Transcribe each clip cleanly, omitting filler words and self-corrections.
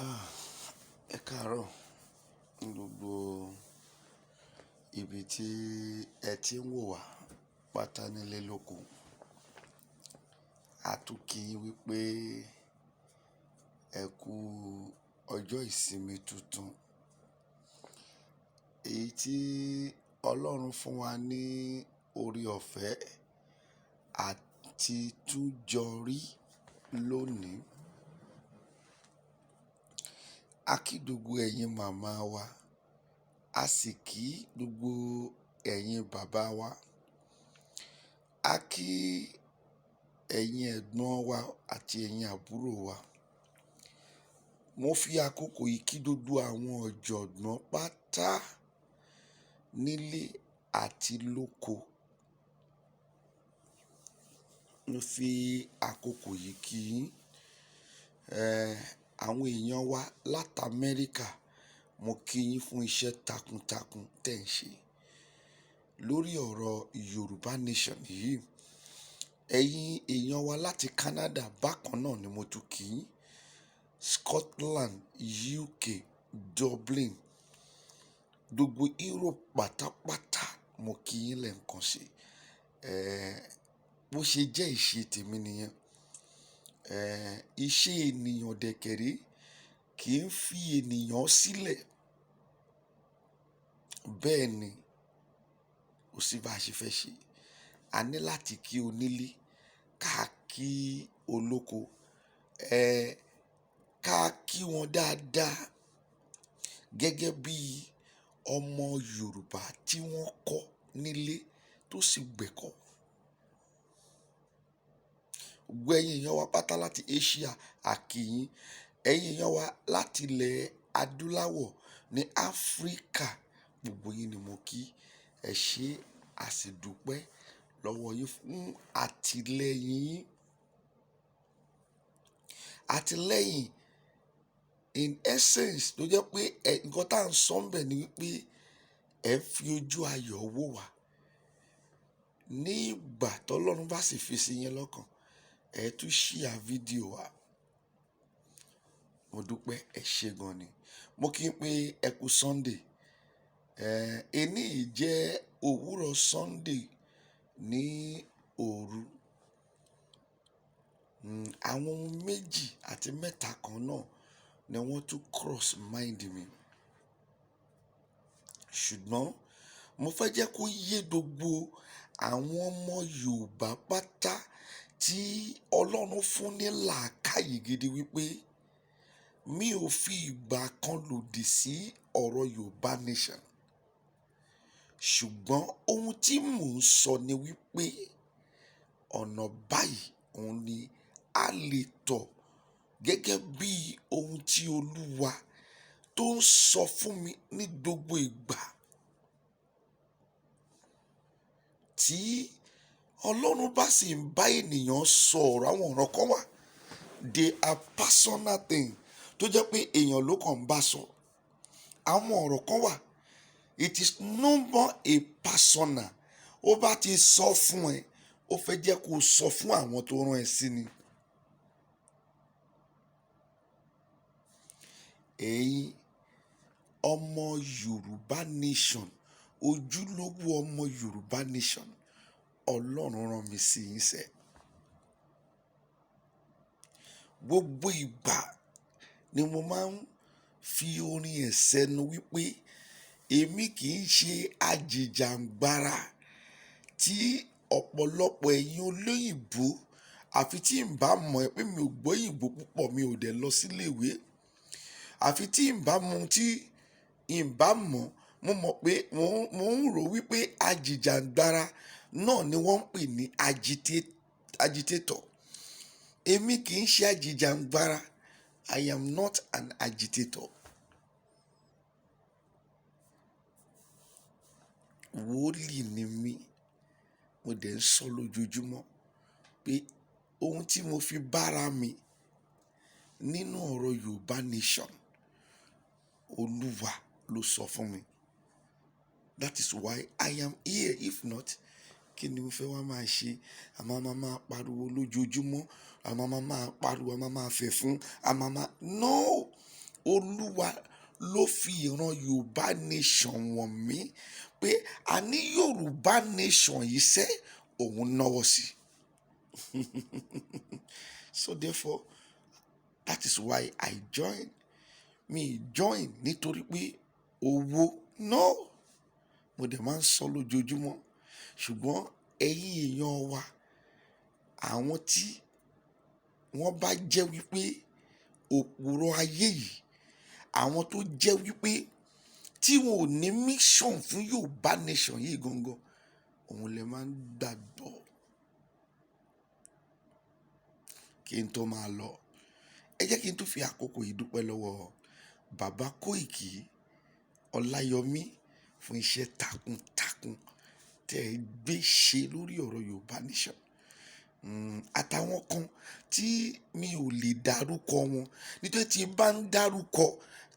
Ah, ẹ káàárọ̀ ní gbogbo ibi tí ẹ ti ń wò wá pátá nílé lóko. A tún kí yín wípé ẹ kú ọjọ́ ìsinmi tuntun. Èyí tí Ọlọ́run fún wa ní oore ọ̀fẹ́ àti tún jọ rí lónìí. A kí gbogbo ẹ̀yin màmá wa, a sì kí gbogbo ẹ̀yin bàbá wa. A kí ẹ̀yin ẹ̀gbọ́n wa àti ẹ̀yin àbúrò wa. Mo fi àkókò yìí kí gbogbo àwọn ọ̀jọ̀gbọ́n pátá nílé àti lóko. Mo fi àkókò yìí kí yín. Àwọn èèyàn wa láti Amẹ́ríkà, mo kí yín fún iṣẹ́ takuntakun tí ẹ̀ ń ṣe lórí ọ̀rọ̀ Yorùbá Nation yìí. Ẹ̀yin èèyàn wa láti Canada, bákan náà ni mo tún kí yín. Scotland, UK, Dublin, gbogbo Europe pátápátá mo kí yín lẹ́ẹ̀kan sí. Bó ṣe jẹ́ ìṣe tèmi nìyẹn. Iṣẹ́ ènìyàn dẹ̀kẹ̀ré kì í fi ènìyàn sílẹ̀. Bẹ́ẹ̀ ni, kò sí bá ṣe fẹ́ ṣe. A ní láti kí onílé, ká kí olóko, ká kí wọn dáadáa gẹ́gẹ́ bí ọmọ Yorùbá tí wọ́n kọ́ nílé tó sì gbẹ̀kọ́. Gbogbo ẹ̀yin èèyàn wa pátá láti Asia, a kí yín. Ẹ̀yin èèyàn wa láti ilẹ̀ adúláwọ̀ ní Áfríkà, gbogbo yín ni mo kí. Ẹ ṣé, a sì dúpẹ́ lọ́wọ́ yín fún àtìlẹ́yìn yín. Àtìlẹ́yìn in essence tó jẹ́ pé nǹkan tí à ń sọ ńbẹ̀ ni wípé ẹ fi ojú ayọ̀ wò wá. Ní ìgbà tó Ọlọ́run bá sì fi sí yín lọ́kàn, ẹ tún share fídíò wa. Mo dúpẹ́, ẹ ṣé gan ni. Mo kí yín pé ẹ kú Sunday. Ení yìí jẹ́ òwúrọ̀ Sunday ní òru. Àwọn ohun méjì àti mẹ́ta kan náà ni wọ́n tún cross mind mi. Ṣùgbọ́n mo fẹ́ jẹ́ kó yé gbogbo àwọn ọmọ Yorùbá pátá tí Ọlọ́run fún ní làákàyè gidi wípé mi ò fi ìgbà kan lòdì sí ọ̀rọ̀ Yorùbá Nation. Ṣùgbọ́n ohun tí mò ń sọ ni wípé ọ̀nà báyìí òun ni a lè tọ̀ gẹ́gẹ́ bí ohun tí Olúwa tó ń sọ fún mi ní gbogbo ìgbà. Tí Ọlọ́run bá sì ń bá ènìyàn sọ ọ̀rọ̀, àwọn ọ̀rọ̀ kan wà. They are personal thing tó jẹ́ pé èèyàn ló kàn ń bá sọ. Àwọn ọ̀rọ̀ kan wà. It is no more a personal. Ó bá ti sọ fún ẹ, ó fẹ́ jẹ́ kó sọ fún àwọn tó rán ẹ sí ni. Ẹ̀yin ọmọ Yorùbá Nation, ojúlówó ọmọ Yorùbá Nation, Ọlọ́run rán mi sí yín sẹ́. Gbogbo ìgbà ni mo máa ń fi orin ẹ̀ sẹ́nu wípé èmi kì í ṣe ajìjàǹgbara tí ọ̀pọ̀lọpọ̀ ẹ̀yin olóyìnbo àfi tí ń bá mọ̀ ẹ́ pé mi ò gbọ́ òyìnbó púpọ̀, mi ò dẹ̀ lọ sí ilé ìwé. Àfi tí ń bá mọ̀ ohun tí ń bá mọ̀, mo mọ̀ pé mò ń rò wípé ajìjàǹgbara náà ni wọ́n ń pè ní agitator. Èmi kì í ṣe ajìjàǹgbara. I am not an agitator. Wòlíì ni mí. Mo dẹ̀ ń sọ lójoojúmọ́ pé ohun tí mo fi bára mi nínú ọ̀rọ̀ Yorùbá Nation, Olúwa ló sọ fún mi. That is why I am here. If not, kí ni mo fẹ́ wá máa ṣe? A máa máa pariwo lójoojúmọ́, a máa máa pariwo, a máa máa fẹ̀ fún, a máa máa. No! Olúwa ló fi ìran Yorùbá Nation wọ̀n mí pé a ní Yorùbá Nation yìí sẹ́ òun náwó sí. So therefore, that is why I join. Mi join nítorí pé owó, no. Mo dẹ̀ máa ń sọ lójoojúmọ́, ṣùgbọ́n ẹ̀yin èèyàn wa, àwọn tí wọ́n bá jẹ́ wípé òpùrọ̀ ayé yìí, àwọn tó jẹ́ wípé tí wọn ò ní mission fún Yorùbá Nation yìí gangan, òun lè máa ń gbàgbọ́. Kí n tó máa lọ, ẹ jẹ́ kí n tún fi àkókò yìí dúpẹ́ lọ́wọ́ bàbá Kóìkì Ọláyọmí fún iṣẹ́ takuntakun tẹ́ ẹ gbé ṣe lórí ọ̀rọ̀ Yorùbá Nation. Àtàwọn kan tí mi ò lè dárúkọ wọn, nítorí tí n bá ń dárúkọ,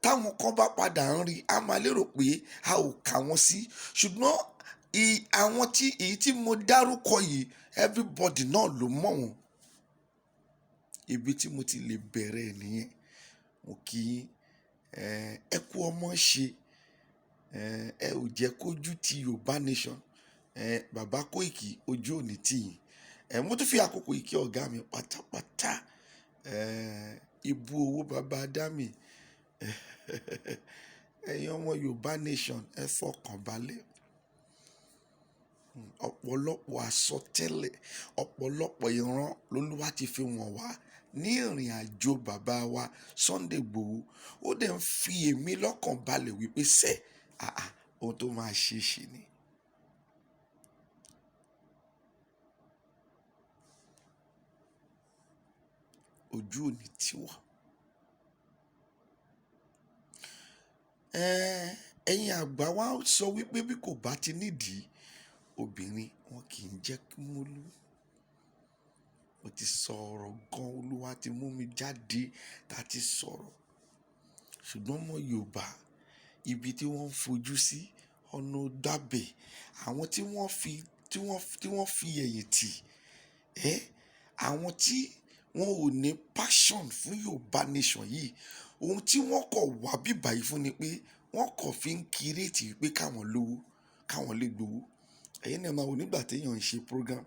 táwọn kan bá padà ń rí, a máa lérò pé a ò kà wọ́n sí. Ṣùgbọ́n àwọn tí èyí tí mo dárúkọ yìí, everybody náà ló mọ̀ wọ́n. Ibi tí mo ti lè bẹ̀rẹ̀ nìyẹn. Mo kí yín, ẹ kú ọmọ ṣe, ẹ ò jẹ́ kójú ti Yorùbá Nation. Bàbá Kóìkì, ojú ò ní tì yín. Mo tún fi àkókò yìí kí ọ̀gá mi pátápátá, ibú owó bàbá Dámì. Ẹ̀yin ọmọ Yorùbá Nation, ẹ fọkàn balẹ̀. Ọ̀pọ̀lọpọ̀ àsọtẹ́lẹ̀, ọ̀pọ̀lọpọ̀ ìran lOlúwa ti fi wọ̀n wá ní ìrìn àjò bàbá wa Sunday Igboho. Ó dẹ̀ ń fi èmi lọ́kàn balẹ̀ wípé sẹ́, àà, ohun tó máa ṣe ṣe ni. Ojú ò ní tì wá. Ẹ̀yin àgbà wa sọ wípé bí kò bá ti nídìí, obìnrin wọn kì í jẹ́ kí mólú. Mo ti sọ̀rọ̀ gan, Olúwa ti mú mi jáde tá ti sọ̀rọ̀. Ṣùgbọ́n ọmọ Yorùbá, ibi tí wọ́n ń fojú sí, ọ̀nà gbàbẹ̀, àwọn tí wọ́n fi, tí wọ́n, tí wọ́n fi ẹ̀yìn tì, àwọn tí wọn ò ní passion fún Yorùbá Nation yìí, ohun tí wọ́n kọ̀ wá bíbà yìí fún ni pé wọ́n kọ̀ fi ń create pé káwọn lówó, káwọn lè gbowó. Ẹ̀yin náà máa wò nígbà tí èèyàn ń ṣe program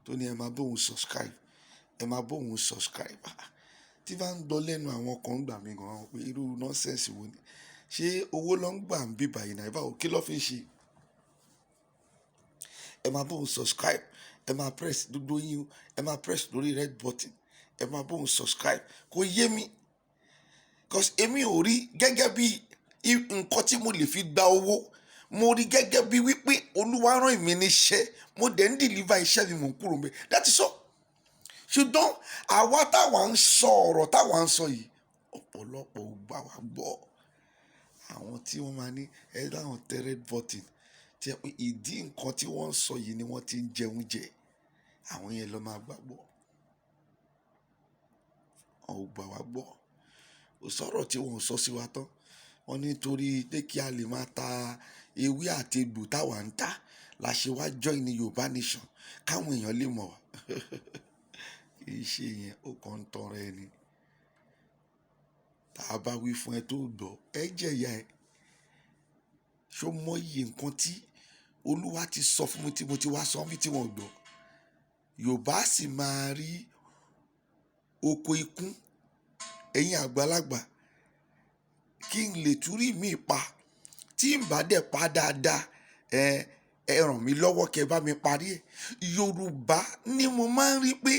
tó ní ẹ máa bá òun subscribe, ẹ máa bá òun subscribe. Tí bá ń gbọ́ lẹ́nu àwọn kan gbà mí gan pé irú nonsense wo ni? Ṣé owó ló ń gbà ń bíbà yìí náà? Báwo kí ló fi ń ṣe? Ẹ máa bá òun subscribe, ẹ máa press gbogbo yín o, ẹ máa press lórí red button, ẹ máa bá òun subscribe. Kò yé mi. Because èmi ò rí gẹ́gẹ́ bí nǹkan tí mo lè fi gba owó. Mo rí gẹ́gẹ́ bí wípé Olúwa rán èmi níṣẹ́, mo dẹ̀ ń deliver iṣẹ́ mi, mò ń kúrò ńbẹ̀. That is all. Ṣùgbọ́n àwa táwa ń sọ ọ̀rọ̀ táwa ń sọ yìí, ọ̀pọ̀lọpọ̀ ò gbà wá gbọ́. Àwọn tí wọ́n máa ní ẹ láwọn tẹ red button, tí ẹ pé ìdí nǹkan tí wọ́n ń sọ yìí ni wọ́n ti ń jẹun jẹ. Àwọn yẹn ló máa gbàgbọ́. Wọn ò gbà wá gbọ́. Kò sọ̀rọ̀ tí wọ́n ò sọ sí wa tán. Wọ́n ní torí pé kí a lè máa ta ewé àti egbò táwa ń tà, la ṣe wá join ní Yorùbá Nation káwọn èèyàn lè mọ̀ wá. Kì í ṣe ìyẹn, ó kàn ń tọrọ ẹni. Tá a bá wí fún ẹ tó gbọ́, ẹ jẹ ìyà ẹ. Ṣé o mọ iye nǹkan tí Olúwa ti sọ fún mi tí mo ti wá sọ fún mi tí wọ́n ò gbọ́? Yorùbá sì máa rí oko ikún. Ẹ̀yin àgbàlagbà, kí n lè túrí mi pa. Tí n bá dẹ̀ pa dáadáa, ẹ ràn mí lọ́wọ́ kí ẹ bá mi parí ẹ̀. Yorùbá ni mo máa ń rí pé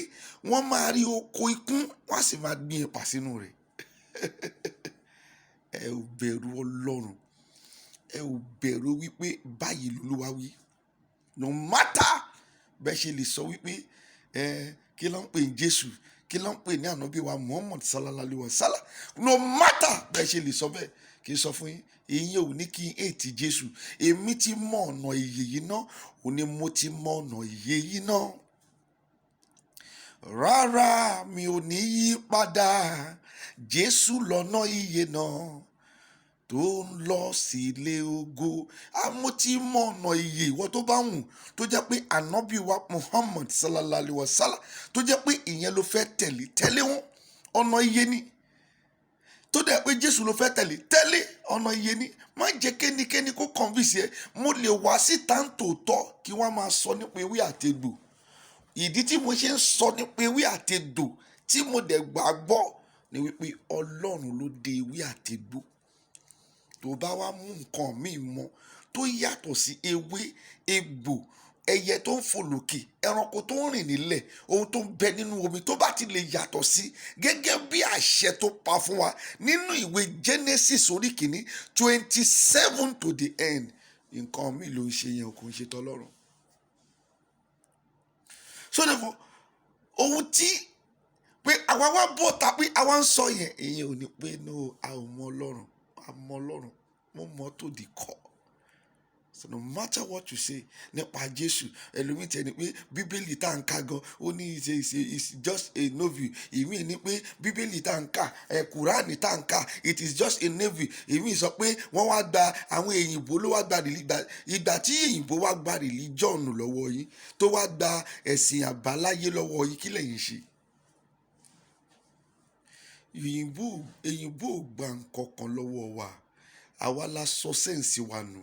wọ́n máa rí oko ikún, wọ́n sì máa gbin ẹ̀pà sínú rẹ̀. Ẹ ò bẹ̀rù Ọlọ́run. Ẹ ò bẹ̀rù wípé báyìí l'Olúwa wí. No matter bẹ́ẹ̀ ṣe lè sọ wípé, kí ló ń pè ní Jésù, kí ló ń pè ní ànábì wa Muhammad sallallahu alaihi wasallam. No matter bẹ́ẹ̀ ṣe lè sọ bẹ́ẹ̀, kì í sọ fún yín. Ìyẹn ò ní kí n hate Jésù. Èmi ti mọ ọ̀nà ìyè yìí ná, òun ni mo ti mọ ọ̀nà ìyè yìí ná. Rárá, mi ò ní yí padà. Jésù lọ́nà ìyè náà tó ń lọ sí ilé ògo. A mo ti mọ ọ̀nà ìyè, ìwọ tó bá wù, tó jẹ́ pé ànábì wa Muhammad sallallahu alaihi wasallam, tó jẹ́ pé ìyẹn ló fẹ́ tẹ̀lé, tẹ̀lé wọn. Ọ̀nà ìyè ni. Tó dẹ̀ pé Jésù ló fẹ́ tẹ̀lé, tẹ̀lé ọ̀nà iye ni. Má jẹ́ kénikẹ́ni kó convince ẹ. Mo lè wá síta ń tòótọ́ kí wọ́n máa sọ nípa ewé àtegbò. Ìdí tí mo ṣe ń sọ nípa ewé àtegbò tí mo dẹ̀ gbàgbọ́ ni wípé Ọlọ́run ló dé ewé àtegbò. Tó bá wá mú nǹkan míì mọ́ tó yàtọ̀ sí ewé, egbò, ẹyẹ tó ń fò lókè, ẹranko tó ń rìn nílẹ̀, ohun tó ń bẹ nínú omi, tó bá ti lè yàtọ̀ sí gẹ́gẹ́ bí àṣẹ tó pa fún wa nínú ìwé Genesis orí kìíní 27 to the end, nǹkan míì ló ń ṣe yẹn, kò ń ṣe tọlọ́run. So therefore, ohun tí pé àwa wá bọ̀ tàbí àwa ń sọ yẹn, ìyẹn ò ní pé no, a ò mọ Ọlọ́run. A mọ Ọlọ́run, mo mọ tó di kọ́. So no matter what you say nípa Jésù, ẹlòmíì tẹ̀ ni pé Bíbélì tá à ń kà gan, ó ní it's just a novel. Ìmíì ní pé Bíbélì tá à ń kà ẹ, Kùránì tá à ń kà, it is just a novel. Ìmíì sọ pé wọ́n wá gba àwọn èyìnbó ló wá gba ìgbà tí èyìnbó wá gba religion lọ́wọ́ yín, tó wá gba ẹ̀sìn àbáláyé lọ́wọ́ yín, kí lẹ̀yin ṣe? Èyìnbó ò gba nǹkan kan lọ́wọ́ wa, àwa la sọ sense wa nù.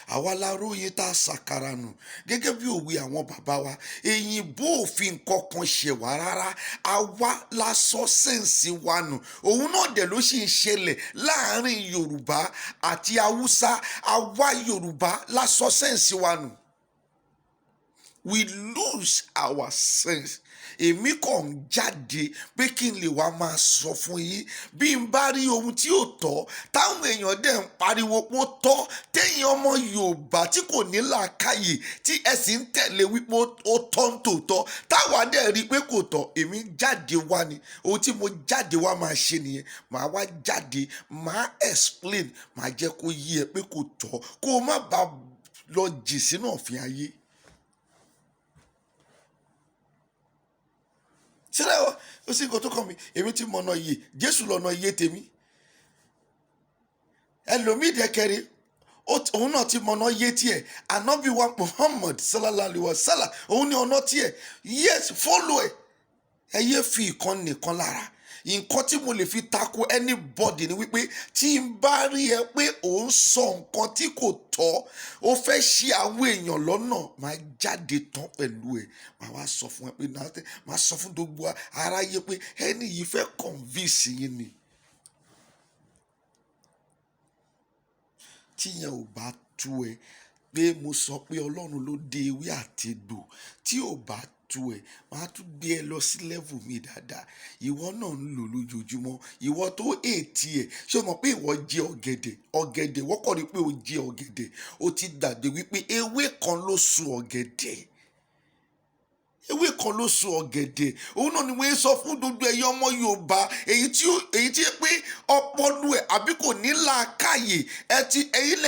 Àwa la róye tá a ṣàkàrà nù gẹ́gẹ́ bí òwe àwọn bàbá wa. Èyìnbó ò fi nǹkan kan ṣẹ̀ wá rárá, àwa la sọ sense wa nù. Òun náà dẹ̀ ló sì ń ṣẹlẹ̀ láàrin Yorùbá àti Haúsá. Àwa Yorùbá la sọ sense wa nù. We lose our sense. Èmi kàn ń jáde pé kí n lè wá máa sọ fún yín bí n bá rí ohun tí ò tọ́ táwọn èèyàn dẹ̀ ń pariwo pé ó tọ́, téèyàn ọmọ Yorùbá tí kò ní làákàyè tí ẹ sì ń tẹ̀lé wípé ó tọ́ ń tòótọ́, táwa dẹ̀ rí i pé kò tọ́. Èmi jáde wá ni, ohun tí mo jáde wá máa ṣe nìyẹn. Màá wá jáde, màá explain, màá jẹ́ kó yé ẹ pé kò tọ́, kó o má bàa lọ jì sínú ọ̀fìn ayé. Sílẹ̀ ó sì nǹkan tó kàn mí. Èmi ti mọ̀nà iye, Jésù lọ́nà iye tèmi. Ẹlòmíì dẹ́kẹ̀rẹ́, òun náà ti mọ̀nà iye tiẹ̀. Ànábì wa Muhammad sallallahu alayhi wa sallam, òun ní ọ̀nà tiẹ̀. Yes, follow ẹ̀. Ẹ yé fi ìkan nìkan lára. Nǹkan tí mo lè fi tako anybody ni wípé tí n bá rí ẹ pé ò ń sọ nǹkan tí kò tọ́, ó fẹ́ ṣì àwọn èèyàn lọ́nà, máa jáde tán pẹ̀lú ẹ. Màá wá sọ fún ẹ pé màá sọ fún gbogbo aráyé pé ẹni yìí fẹ́ convince yín ni. Tíyẹn ò bá tú ẹ pé mo sọ pé Ọlọ́run ló dé ewé àti egbò, tí ò bá tú ẹ, màá tún gbé ẹ lọ sí level mi dáadáa. Ìwọ náà ń lò lójoojúmọ́. Ìwọ tó ètí ẹ, ṣé o mọ̀ pé ìwọ jẹ ọ̀gẹ̀dẹ̀? Ọ̀gẹ̀dẹ̀, wọ́n kọ̀ ní pé o jẹ ọ̀gẹ̀dẹ̀. O ti gbàgbé wípé ewé kan ló so ọ̀gẹ̀dẹ̀. Ewé kan ló so ọ̀gẹ̀dẹ̀. Òun náà ni wọ́n sọ fún gbogbo ẹ̀yin ọmọ Yorùbá, èyí tí pé ọpọlọ ẹ̀ àbí kò ní làákàyè. Ẹ ti, ẹ̀yin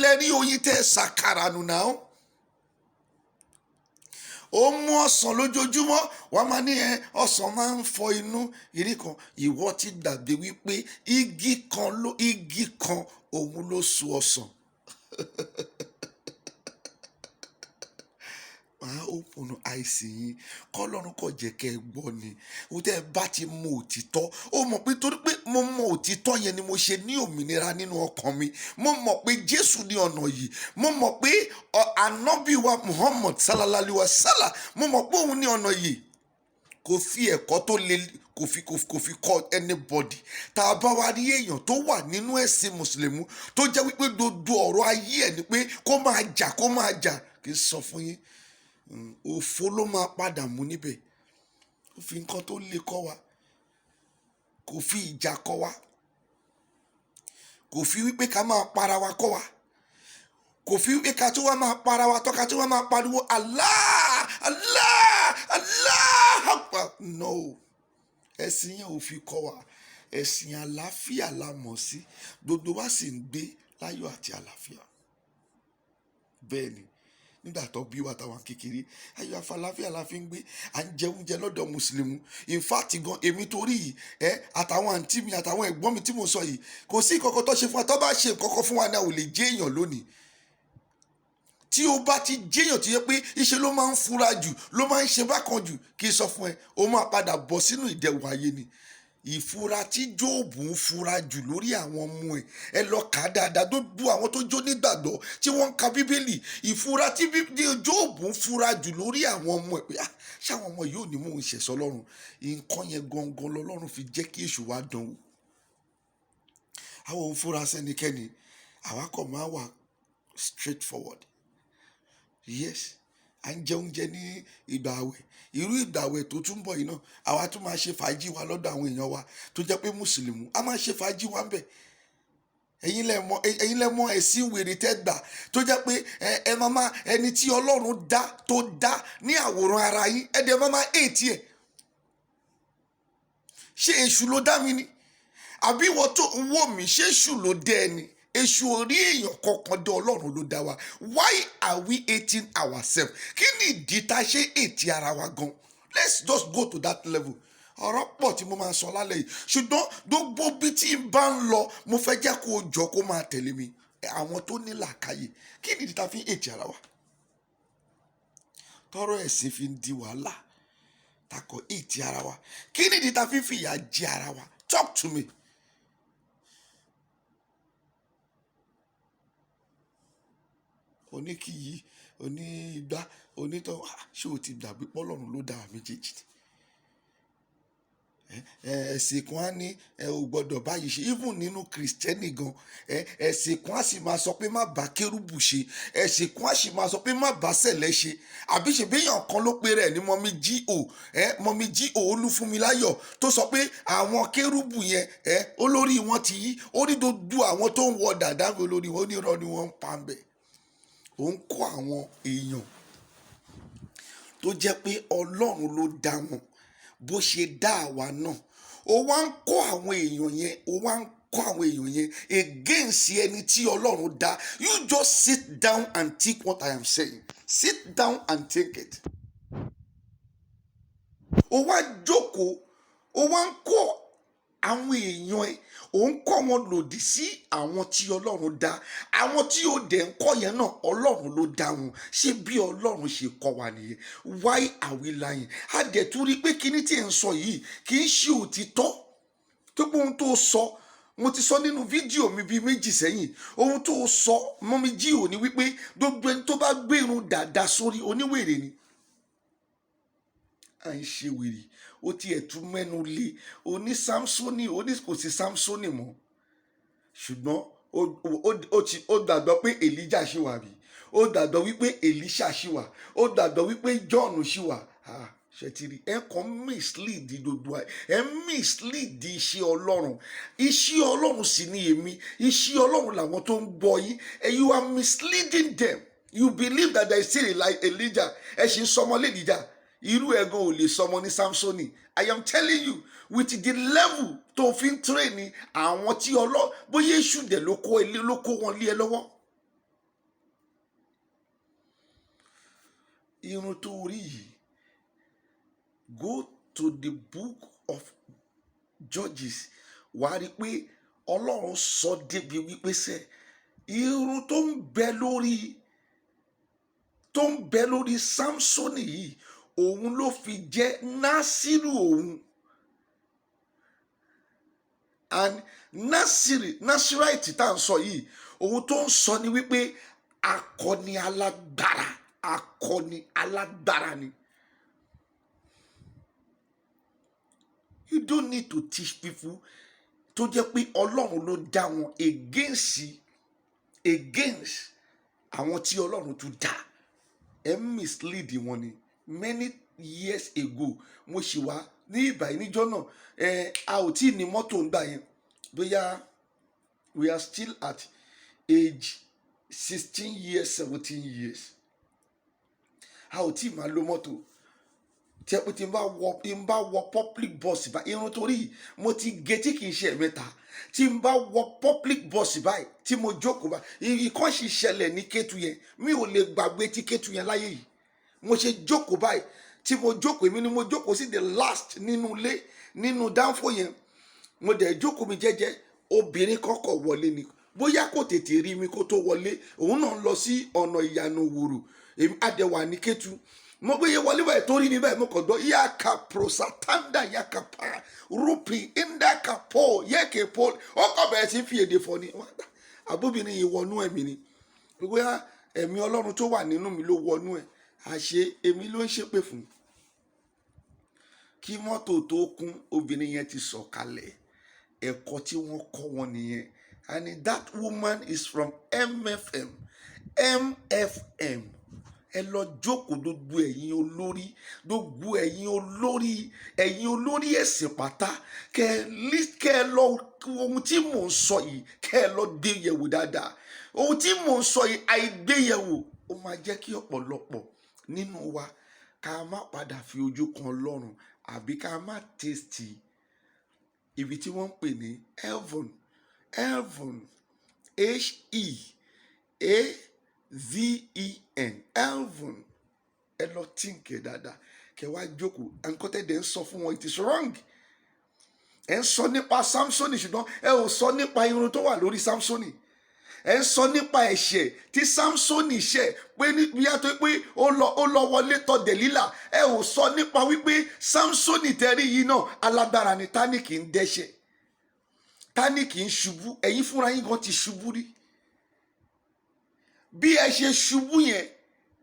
lẹ rí oyin tẹ́ ẹ ṣàkàrà nù náà. Ó mú ọsàn lójoojúmọ́, wàá máa ní ẹ ọsàn máa ń fọ inú ìrí kan. Ìwọ ti gbàgbé wípé igi kan òun ló so ọsàn. Màá open eyes yín, kọ́lọ́run kò jẹ́ kẹ́ ẹ gbọ́ ni. Ohun tí ẹ bá ti mọ òtítọ́, ó mọ̀ pé torí pé mo mọ òtítọ́ yẹn ni mo ṣe ní òmìnira nínú ọkàn mi. Mo mọ̀ pé Jésù ní ọ̀nà yìí. Mo mọ̀ pé Ànábì wa Muhammad sallallahu alaihi wasallam, mo mọ̀ pé òun ní ọ̀nà yìí. Kò fi ẹ̀kọ́ tó le, kò fi kọ́ anybody. Tá a bá wá rí èèyàn tó wà nínú ẹ̀sìn Mùsùlùmí tó jẹ́ wípé gbogbo ọ̀rọ̀ ayé ẹ̀ ni pé kó máa jà, kó máa jà, kì í sọ fún yín, òfo ló máa padà mú níbẹ̀. Ó fi nǹkan tó le kọ́ wa, kò fi ìjà kọ́ wa, kò fi wípé ká máa para wa kọ́ wa, kò fi wípé ká tó wá máa para wa tọ́, ká tó wá máa pariwo Allah, Allah, Allah Akbar. No, ẹ̀sìn yẹn ò fi kọ́ wa. Ẹ̀sìn àlàáfíà la mọ̀ sí, gbogbo wa sì ń gbé láyọ̀ àti àlàáfíà. Bẹ́ẹ̀ ni nígbà tó bí wa táwọn kékeré, ayọ̀ àfàlàáfíà la fi ń gbé. À ń jẹ oúnjẹ lọ́dọ̀ Mùsùlùmí. In fact gan, èmi torí yìí ẹ, àtàwọn àǹtí mi àtàwọn ẹ̀gbọ́n mi tí mo sọ yìí, kò sí nǹkan kan tó ṣe fún wa. Tó bá ṣe nǹkan kan fún wa náà, ò lè jẹ́ èèyàn lónìí. Tí o bá ti jẹ́yàn tó yẹ pé iṣẹ́ ló máa ń fura jù, ló máa ń ṣe bákan jù, kí n sọ fún ẹ, o máa padà bọ̀ sínú ìdẹ̀wò ayé ni. Ìfura tí Jóòbù ń fura jù lórí àwọn ọmọ ẹ, ẹ lọ kà á dáadáa. Gbogbo àwọn tó jó nígbàgbọ́ tí wọ́n ń ka Bíbélì, ìfura tí Jóòbù ń fura jù lórí àwọn ọmọ ẹ pé, "Ah, ṣáwọn ọmọ yìí ò ní mú un ṣẹ̀sọ́ Ọlọ́run?" Nǹkan yẹn gangan lọ́lọ́run fi jẹ́ kí èṣù wá dán wò. Àwọn ò ń fura sẹ́nikẹ́ni, àwa kàn máa wà straight forward. Yes, à ń jẹ oúnjẹ ní ìgbà àwẹ̀. Irú ìgbà àwẹ̀ tó tún bọ̀ yìí náà, àwa tún máa ṣe fàájì wa lọ́dọ̀ àwọn èèyàn wa tó jẹ́ pé mùsùlùmí, a máa ṣe fàájì wa ń bẹ̀. Ẹ̀yin lẹ mọ̀ ẹ̀sìn wèrè tẹ́ gbà tó jẹ́ pé ẹ máa ẹni tí Ọlọ́run dá, tó dá ní àwòrán ara yín, ẹ dẹ̀ máa hate ẹ̀. Ṣé èṣù ló dá mi ni? Àbí ìwọ tó ń wò mí, ṣé èṣù ló dá ẹ ni? Èṣù ò rí èèyàn kankan dé, Ọlọ́run ló dá wa. Why are we hating ourselves? Kí ni ìdí tá a ṣe hate ara wa gan? Let's just go to that level. Ọ̀rọ̀ pọ̀ tí mo máa sọ lálẹ́ yìí, ṣùgbọ́n gbogbo bí tí n bá ń lọ, mo fẹ́ jẹ́ kó o jọ kó máa tẹ̀lé mi. Àwọn tó ní làákàyè, kí ni ìdí tá a fi ń hate ara wa, tọ́rọ̀ ẹ̀sìn fi ń di wàhálà, takọ̀ hate ara wa? Kí ni ìdí tá a fi ń fìyà jẹ ara wa? Talk to me. Oníkìyí, onígbá, onítọ̀, ṣé o ti gbàgbé pọ́lọ́run ló dá wa méjèèjì ni? Ẹ̀sìn kan á ní ẹ ò gbọ́dọ̀ báyìí ṣe. Even nínú Kìrìsìtẹ́nì gan, ẹ̀sìn kan á sì máa sọ pé má bá kérúbù ṣe, ẹ̀sìn kan á sì máa sọ pé má bá sẹ̀lẹ̀ ṣe. Àbí ṣe béèyàn kan ló pe rẹ̀ ní Mummy G.O, Mummy G.O Olúfúnmiláyọ̀, tó sọ pé àwọn kérúbù yẹn, olórí wọn ti yí, ó ní gbogbo àwọn tó ń wọ dàda olórí wọn, ó ní irọ́ ni wọ́n ń pa ń bẹ̀. Ó ń kọ́ àwọn èèyàn tó jẹ́ pé Ọlọ́run ló dá wọn bó ṣe dá àwa náà. Ó wá ń kọ́ àwọn èèyàn yẹn, ó wá ń kọ́ àwọn èèyàn yẹn against ẹni tí Ọlọ́run dá. You just sit down and think what I am saying. Sit down and think it. Ó wá jókòó, ó wá ń kọ́ àwọn èèyàn ẹ, ò ń kọ́ wọn lòdì sí àwọn tí Ọlọ́run dá. Àwọn tí ó dẹ̀ ń kọ́ yẹn náà, Ọlọ́run ló dá wọn. Ṣé bí Ọlọ́run ṣe kọ́ wa nìyẹn? Why are we lying? A dẹ̀ tún rí i pé kíní tí ẹ̀ ń sọ yìí kì í ṣe òtítọ́. Tó pé ohun tó sọ, mo ti sọ nínú fídíò mi bíi méjì sẹ́yìn, ohun tó sọ, Mummy G.O, ní wípé gbogbo ẹni tó bá gbé irun dàda sórí, oníwèrè ni. À ń ṣe wèrè, ó tiẹ̀ tún mẹ́nu lé oní Samsoni, oní kò sí Samsoni mọ́, ṣùgbọ́n ó gbàgbọ́ pé Elijah ṣì wà, bí ó gbàgbọ́ wípé Elisha ṣì wà, ó gbàgbọ́ wípé John ṣì wà. Ah, ṣètìrì, ẹ kàn mislead gbogbo ẹ, ẹ mislead iṣẹ́ Ọlọ́run. Iṣẹ́ Ọlọ́run sì ni èmi, iṣẹ́ Ọlọ́run làwọn tó ń gbọ́ yín. You are misleading them. You believe that there is still Elijah. Ẹ ṣì ń sọmọ lé Elijah. Irú ẹ gan ò lè sọmọ ní Samsoni. I am telling you, with the level tó fi ń train àwọn tí ọlọ́, bóyá èṣù dẹ̀ ló kó wọn lé ẹ lọ́wọ́. Irun tó rí yìí, go to the Book of Judges, wàá rí i pé Ọlọ́run sọ débi wípé sẹ́ irun tó ń bẹ lórí Samsoni yìí, òun ló fi jẹ́ Násírù òun. And Násírì, Násíràìtì tá à ń sọ yìí, ohun tó ń sọ ni wípé akọni alágbára, akọni alágbára ni. You don't need to teach people tó jẹ́ pé Ọlọ́run ló dá wọn against àwọn tí Ọlọ́run tún dá. Ẹ mislead wọn ni. Many years ago, mo ṣì wá ní ìbàyí níjọ́ náà, ẹ a ò tí ì ní mọ́tò ńgbà yẹn, bóyá we are still at age 16 years, 17 years. A ò tí ì máa lo mọ́tò tí ẹ pé tí n bá wọ public bus báyìí, irun torí mo ti gé tí kì í ṣe ẹ̀mẹ́ta, tí n bá wọ public bus báyìí, tí mo jókòó báyìí, ìkan sì ṣẹlẹ̀ ní Kétu yẹn, mi ò lè gbàgbé tí Kétu yẹn láyé yìí. Mo ṣe jókòó báyìí, tí mo jókòó, èmi ni mo jókòó sí the last nínú ilé, nínú dánfò yẹn. Mo dẹ̀ jókòó mi jẹ́jẹ́, obìnrin kọ́kọ́ wọlé ni. Bóyá kò tètè rí mi kó tó wọlé, òun náà ń lọ sí ọ̀nà Ìyànà Òwòrò, èmi àdẹ̀wà ní Kétu. Mo gbé wọlé báyìí tó rí mi báyìí, mo kàn gbọ́ yàkà prosatanda yàkà pa rúpì ndàkà pọ̀ yẹ́kẹ̀ pọ̀. Ó kàn bẹ̀rẹ̀ sí fi èdè fọ̀ ni. Àbóbìnrin yìí wọnú ẹ̀mí ni, bóyá ẹ̀mí Ọlọ́run tó wà nínú mi ló wọnú ẹ̀. Àṣé èmi ló ń ṣépè fún. Kí mọ́tò tó kún, obìnrin yẹn ti sọ̀kalẹ̀. Ẹ̀kọ́ tí wọ́n kọ́ wọn nìyẹn. And that woman is from MFM. MFM, ẹ lọ jókòó. Gbogbo ẹ̀yin olórí, gbogbo ẹ̀yin olórí, ẹ̀yin olórí ẹ̀sìn pátá, kẹ́ ẹ lọ ohun tí mò ń sọ yìí, kẹ́ ẹ lọ gbé yẹ̀wò dáadáa. Ohun tí mò ń sọ yìí, àìgbé yẹ̀wò, ó máa jẹ́ kí ọ̀pọ̀lọpọ̀ nínú wa ká má padà fi ojú kan Ọlọ́run, àbí ká má taste ibi tí wọ́n ń pè ní heaven. Heaven, heaven, heaven. Ẹ lọ think ẹ dáadáa, kẹ wá jókòó. Nǹkan tẹ́ dẹ̀ ń sọ fún wọn, it is wrong. Ẹ ń sọ nípa Samsoni, ṣùgbọ́n ẹ ò sọ nípa irun tó wà lórí Samsoni. Ẹ ń sọ nípa ẹ̀ṣẹ̀ tí Samsoni ṣẹ̀, pé níbi yàtọ̀ pé ó lọ wọlé tọ̀ Dẹ̀lílà. Ẹ ò sọ nípa wípé Samsoni tẹ́rí yìí náà, alágbára ni. Tani kì í dẹ́ṣẹ̀? Tani kì í ṣubú? Ẹ̀yin fúnra yín gan ti ṣubú rí. Bí ẹ ṣe ṣubú yẹn,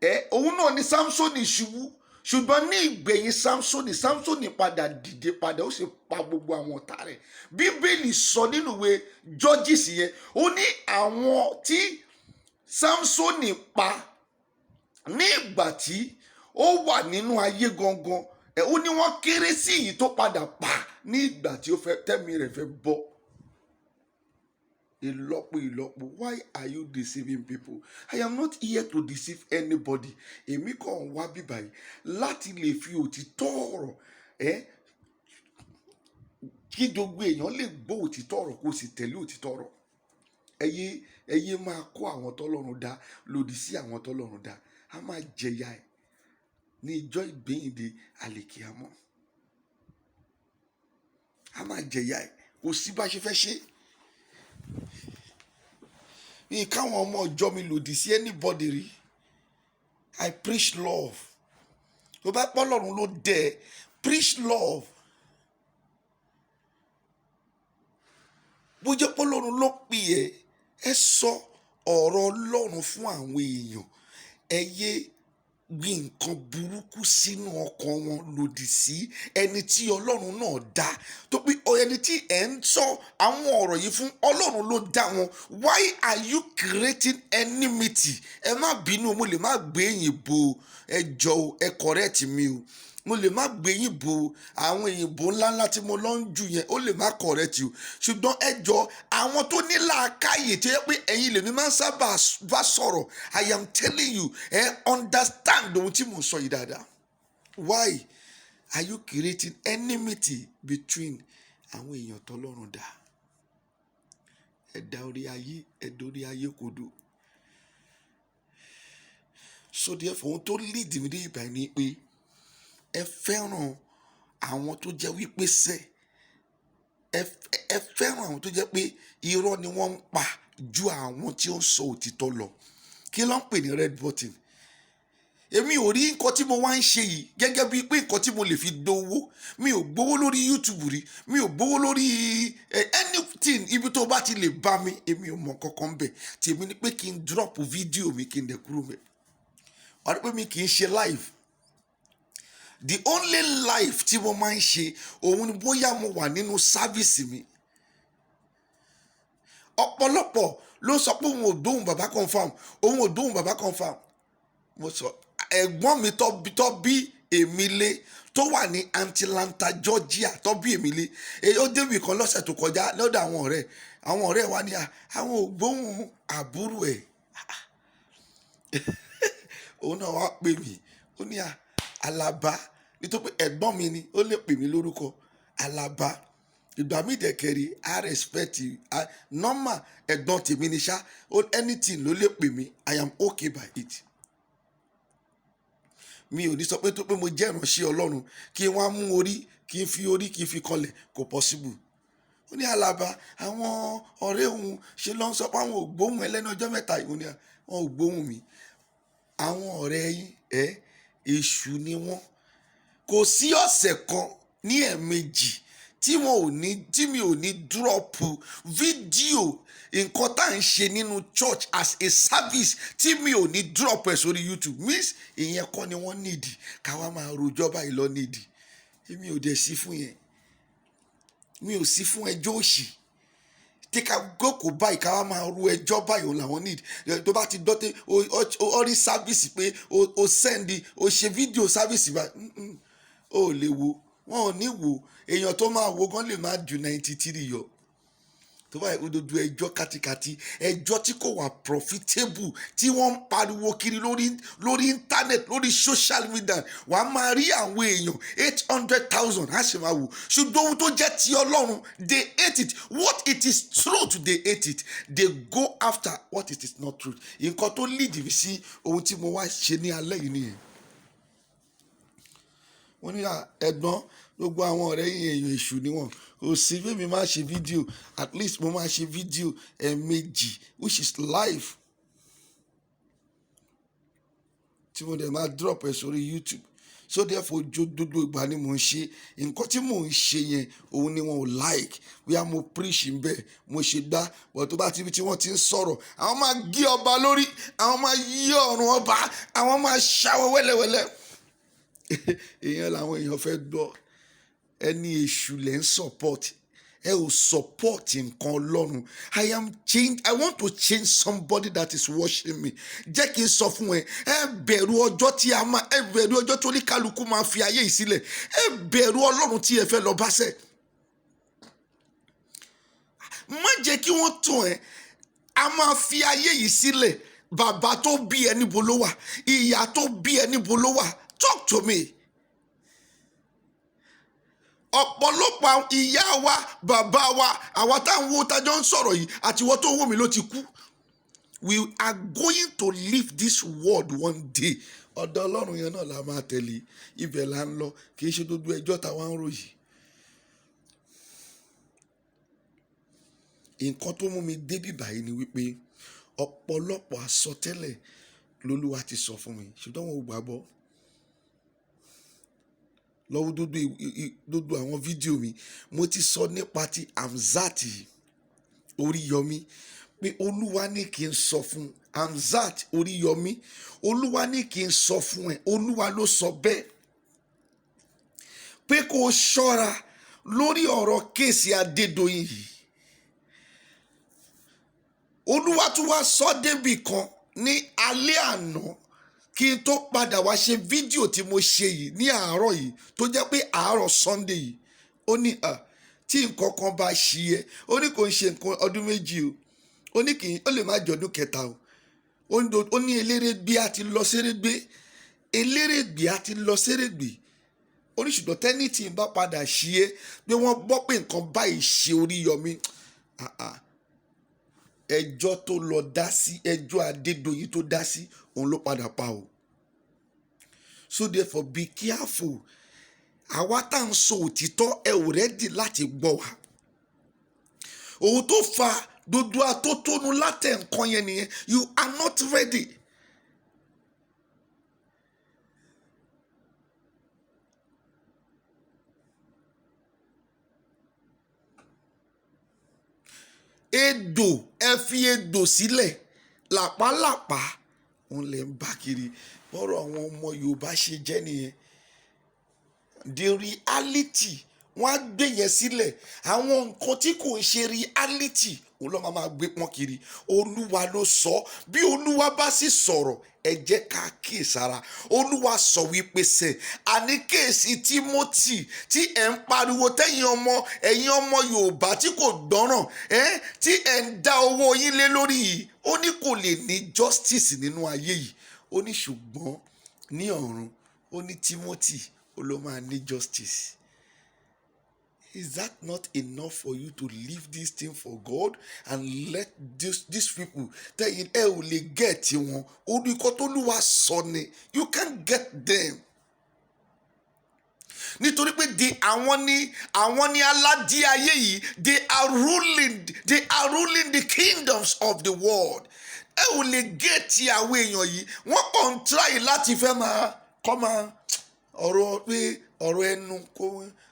ẹ òun náà ni Samsoni ṣubú, ṣùgbọ́n ní ìgbẹ̀yìn Samsoni, Samsoni padà dìde padà, ó sì pa gbogbo àwọn ọ̀tá rẹ̀. Bíbélì sọ nínú ìwé Judges yẹn, ó ní àwọn tí Samsoni pa ní ìgbà tí ó wà nínú ayé gangan ẹ, ó ní wọ́n kéré sí èyí tó padà pa ní ìgbà tí ó fẹ́ tẹ́mi rẹ̀ fẹ́ bọ́ ìlọ́po ìlọ́po. Why are you deceiving people? I am not here to deceive anybody. Èmi kàn ń wá bíbá yìí láti lè fi òtítọ́ ọ̀rọ̀ ẹ kí gbogbo èèyàn lè gbọ́ òtítọ́ ọ̀rọ̀, kó sì tẹ̀lé òtítọ́ ọ̀rọ̀. Ẹ yé máa kó àwọn tọ́lọ́run dá lòdì sí àwọn tọ́lọ́run dá. A máa jẹ̀yà ẹ̀ ní ìjọ ìgbéyìnde àlèkìámọ̀. A máa jẹ̀yà ẹ̀. Kò sí bá ṣe fẹ́ ṣe é káwọn ọmọ ọjọ́ mi lòdì sí anybody rí. I preach love. Tó bá pọ́ lọ́run ló dẹ̀, preach love. Bó jẹ́ pọ́ lọ́run ló pè ẹ́, ẹ sọ ọ̀rọ̀ Ọlọ́run fún àwọn èèyàn. Ẹ yé gbin nǹkan burúkú sínú ọkàn wọn lòdì sí ẹni tí Ọlọ́run náà dá, tó pé ẹni tí ẹ̀ ń sọ àwọn ọ̀rọ̀ yìí fún, Ọlọ́run ló dá wọn. Why are you creating enmity? Ẹ má bínú, mo lè má gbé yìnbó. Ẹ jọ, ẹ correct mi o. Mo lè má gbé yìnbó, àwọn òyìnbó ńláńlá tí mo lọ ń jù yẹn, ó lè má correct o. Ṣùgbọ́n ẹ jọ, àwọn tó ní làákàyè, tó yẹ pé ẹ̀yin lèmi máa ń sábà bá sọ̀rọ̀, I am telling you, ẹ understand ohun tí mo ń sọ yìí dáadáa. Why are you creating enmity between àwọn èèyàn tọ́lọ́run dá? Ẹ dá orí ayé, ẹ dórí ayé kodò. So therefore, ohun tó lead mi dé ìbàyìí ni pé ẹ fẹ́ràn àwọn tó jẹ́ wípé sẹ́ ẹ fẹ́ràn àwọn tó jẹ́ pé irọ́ ni wọ́n ń pa ju àwọn tí ó ń sọ òtítọ́ lọ. Kí ló ń pè ní red button? Èmi ò rí nǹkan tí mo wá ń ṣe yìí gẹ́gẹ́ bíi pé nǹkan tí mo lè fi gbowó. Mi ò gbowó lórí YouTube rí, mi ò gbowó lórí anything. Ibi tó bá ti lè bá mi, èmi ò mọ kankan bẹ̀. Tèmi ni pé kí n drop fídíò mi, kí n dẹ̀ kúrò mẹ́. Wàá rí pé mi kì í ṣe live. The only live tí mo máa ń ṣe, òun ni bóyá mo wà nínú service mi. Ọ̀pọ̀lọpọ̀ ló sọ pé òun ò gbóhùn bàbá Confirm, òun ò gbóhùn bàbá Confirm. Mo sọ, ẹ̀gbọ́n mi tó bí èmi lé, tó wà ní Atlanta, Georgia, tó bí èmi lé, èyí ó débì kan lọ́sẹ̀ tó kọjá lọ́dọ̀ àwọn ọ̀rẹ́. Àwọn ọ̀rẹ́ wa ní àwọn ò gbóhùn àbúrò ẹ̀. Òun náà wá pè mí, ó ní Alaba, nítorí pé ẹ̀gbọ́n mi ni, ó lè pè mí lórúkọ Alaba. Ìgbà mi dẹ̀kẹ̀rì, I respect you normal. Ẹ̀gbọ́n tèmi ni ṣá, anything ló lè pè mí. I am okay by it. Mi ò ní sọ pé tó pé mo jẹ́ ìránṣẹ́ Ọlọ́run, kí wọ́n á mú orí, kí n fi orí, kí n fi kanlẹ̀. Kò possible. Ó Ó ní Àlàbá, àwọn ọ̀rẹ́ òun ṣe ló ń sọ pé àwọn ò gbóhùn ẹ lẹ́nu ọjọ́ mẹ́ta yìí. Mo ní wọn ò gbóhùn mi. Àwọn ọ̀rẹ́ yín ẹ, èṣù ni wọ́n. Kò sí ọ̀sẹ̀ kan ní ẹ̀ẹ̀mejì tí wọn ò ní, tí mi ò ní drop fídíò nǹkan tá à ń ṣe nínú church as a service, tí mi ò ní drop ẹ̀ sórí YouTube. Means ìyẹn kọ́ ni wọ́n nídìí, káwa máa rojọ́ báyìí lọ nídìí. Èmi ò dẹ̀ sí fún yẹn, mi ò sí fún ẹjọ́ òṣì tí ká jókòó báyìí, ká wá máa ru ẹjọ́ báyìí. Òun làwọn need. Tó bá ti dọ́tẹ́ ó rí service pé o send, o ṣe fídíò service báyìí, ó lè wo, wọn ò ní wò. Èèyàn tó máa wo gan lè má ju 93 yọ. Tó báyìí, òdodo ẹjọ́ kátikàti, ẹjọ́ tí kò wà profitable, tí wọ́n ń pariwo kiri lórí internet, lórí social media, wà á máa rí àwọn èèyàn 800,000 á sì máa wò. Ṣùgbọ́n ohun tó jẹ́ ti Ọlọ́run, they hate it. What it is truth, they hate it. They go after what it is not truth. Nǹkan tó lead mi sí ohun tí mo wá ṣe ní alẹ́ yìí nìyẹn. Wọ́n ní ẹ̀gbọ́n, gbogbo àwọn ọ̀rẹ́ yìí, èèyàn èṣù ni wọ́n. Kò sí bí mi máa ṣe fídíò, at least mo máa ṣe fídíò ẹ̀ẹ̀mejì, which is live, tí mo dẹ̀ máa drop ẹ̀ sórí YouTube. So therefore, gbogbo ìgbà ni mò ń ṣe nǹkan tí mò ń ṣe yẹn, òun ni wọn ò like. Bóyá mo preach ń bẹ̀, mo ṣe gbá, but tó bá ti ibi tí wọ́n ti ń sọ̀rọ̀, àwọn máa gé ọba lórí, àwọn máa yí ọ̀run ọba, àwọn máa ṣàwọ̀ wẹ́lẹ́wẹ́lẹ́. Èèyàn làwọn èèyàn fẹ́ gbọ́. Ẹni èṣù lẹ́ ń support, ẹ ò support nǹkan Ọlọ́run. I am change, I want to change somebody that is watching me. Jẹ́ kí n sọ fún ẹ, ẹ bẹ̀rù ọjọ́ tí a máa, ẹ bẹ̀rù ọjọ́ tó ní kálukú máa fi ayé yìí sílẹ̀. Ẹ bẹ̀rù Ọlọ́run tí ẹ fẹ́ lọ bá sẹ̀. Má jẹ́ kí wọ́n tàn ẹ́. A máa fi ayé yìí sílẹ̀. Bàbá tó bí ẹ, níbo ló wà? Ìyá tó bí ẹ, níbo ló wà? Talk to me. Ọ̀pọ̀lọpọ̀ ìyá wa, bàbá wa, àwa táwọn wo tajọ́ ń sọ̀rọ̀ yìí, àti ìwọ tó ń wò mí ló ti kú. We are going to leave this world one day. Ọ̀dọ̀ Ọlọ́run yẹn náà la máa tẹ̀lé, ibẹ̀ là ń lọ. Kì í ṣe gbogbo ẹjọ́ táwa ń ròyìn. Nǹkan tó mú mi débì báyìí ni wípé ọ̀pọ̀lọpọ̀ àsọtẹ́lẹ̀ lolúwa ti sọ fún mi, ṣùgbọ́n wọn ò gbàgbọ́. Lọ́wọ́ gbogbo àwọn fídíò mi, mo ti sọ nípa ti Hamzat Oríyọmí pé Olúwa ní kí n sọ fún Hamzat Oríyọmí, Olúwa ní kí n sọ fún ẹ, Olúwa ló sọ bẹ́ẹ̀ pé kó o ṣọ́ra lórí ọ̀rọ̀ case Adédoyin yìí. Olúwa tún wá sọ débì kan ní alẹ́ àná kí n tó padà wá ṣe fídíò tí mo ṣe yìí ní àárọ̀ yìí, tó jẹ́ pé àárọ̀ Sunday yìí. Ó ní tí nǹkan kan bá ṣí ẹ, ó ní kò ń ṣe nǹkan ọdún 2 o, ó ní kì í, ó lè má jẹ́ ọdún kẹta o. Ó ní elérégbé á ti lọ sérégbé, elérégbé á ti lọ sérégbé. Ó ní ṣùgbọ́n tẹ́ni tí ń bá padà ṣí ẹ pé wọ́n gbọ́ pé nǹkan báyìí ṣe Oríyọmí, ẹjọ́ tó lọ dá sí, ẹjọ́ Adédoyin tó dá sí, òun ló padà pa o. So therefore, be careful. Àwa tá à ń sọ òtítọ́, ẹ ò ready láti gbọ́ wa. Òun tó fa gbogbo atótónu látẹ̀ nǹkan yẹn nìyẹn. You are not ready. Egbò, ẹ fi egbò sílẹ̀, làpálàpá òun lè ń bá kiri. Bọ́rọ̀ àwọn ọmọ Yorùbá ṣe jẹ́ nìyẹn. The reality, wọ́n á gbé yẹn sílẹ̀. Àwọn nǹkan tí kò ń ṣe reality, òun ló máa gbé pọ́n kiri. Olúwa ló sọ. Bí Olúwa bá sì sọ̀rọ̀, ẹ jẹ́ ká kíyèsára. Olúwa sọ wípé sẹ́ àní case Timothy tí ẹ̀ ń pariwo, tẹ́yìn ọmọ, ẹ̀yin ọmọ Yorùbá tí kò gbọ́ràn ẹ́, tí ẹ̀ ń dá owó yín lé lórí yìí, ó ní kò lè ní justice nínú ayé yìí. Ó ní ṣùgbọ́n ní ọ̀run, ó ní Timothy ó ló máa ní justice. Is that not enough for you to leave this thing for God and let these people tẹ́yìn ẹ ò lè get wọn? Olùkọ́ tó lùwà sọ ni, you can't get them. Nítorí pé de àwọn ni aládé ayé yìí. They are ruling the kingdoms of the world. Ẹ ò lè get àwọn èèyàn yìí. Wọ́n kàn ń try láti fẹ́ máa kọ́ máa ọ̀rọ̀ pé ọ̀rọ̀ ẹnu kó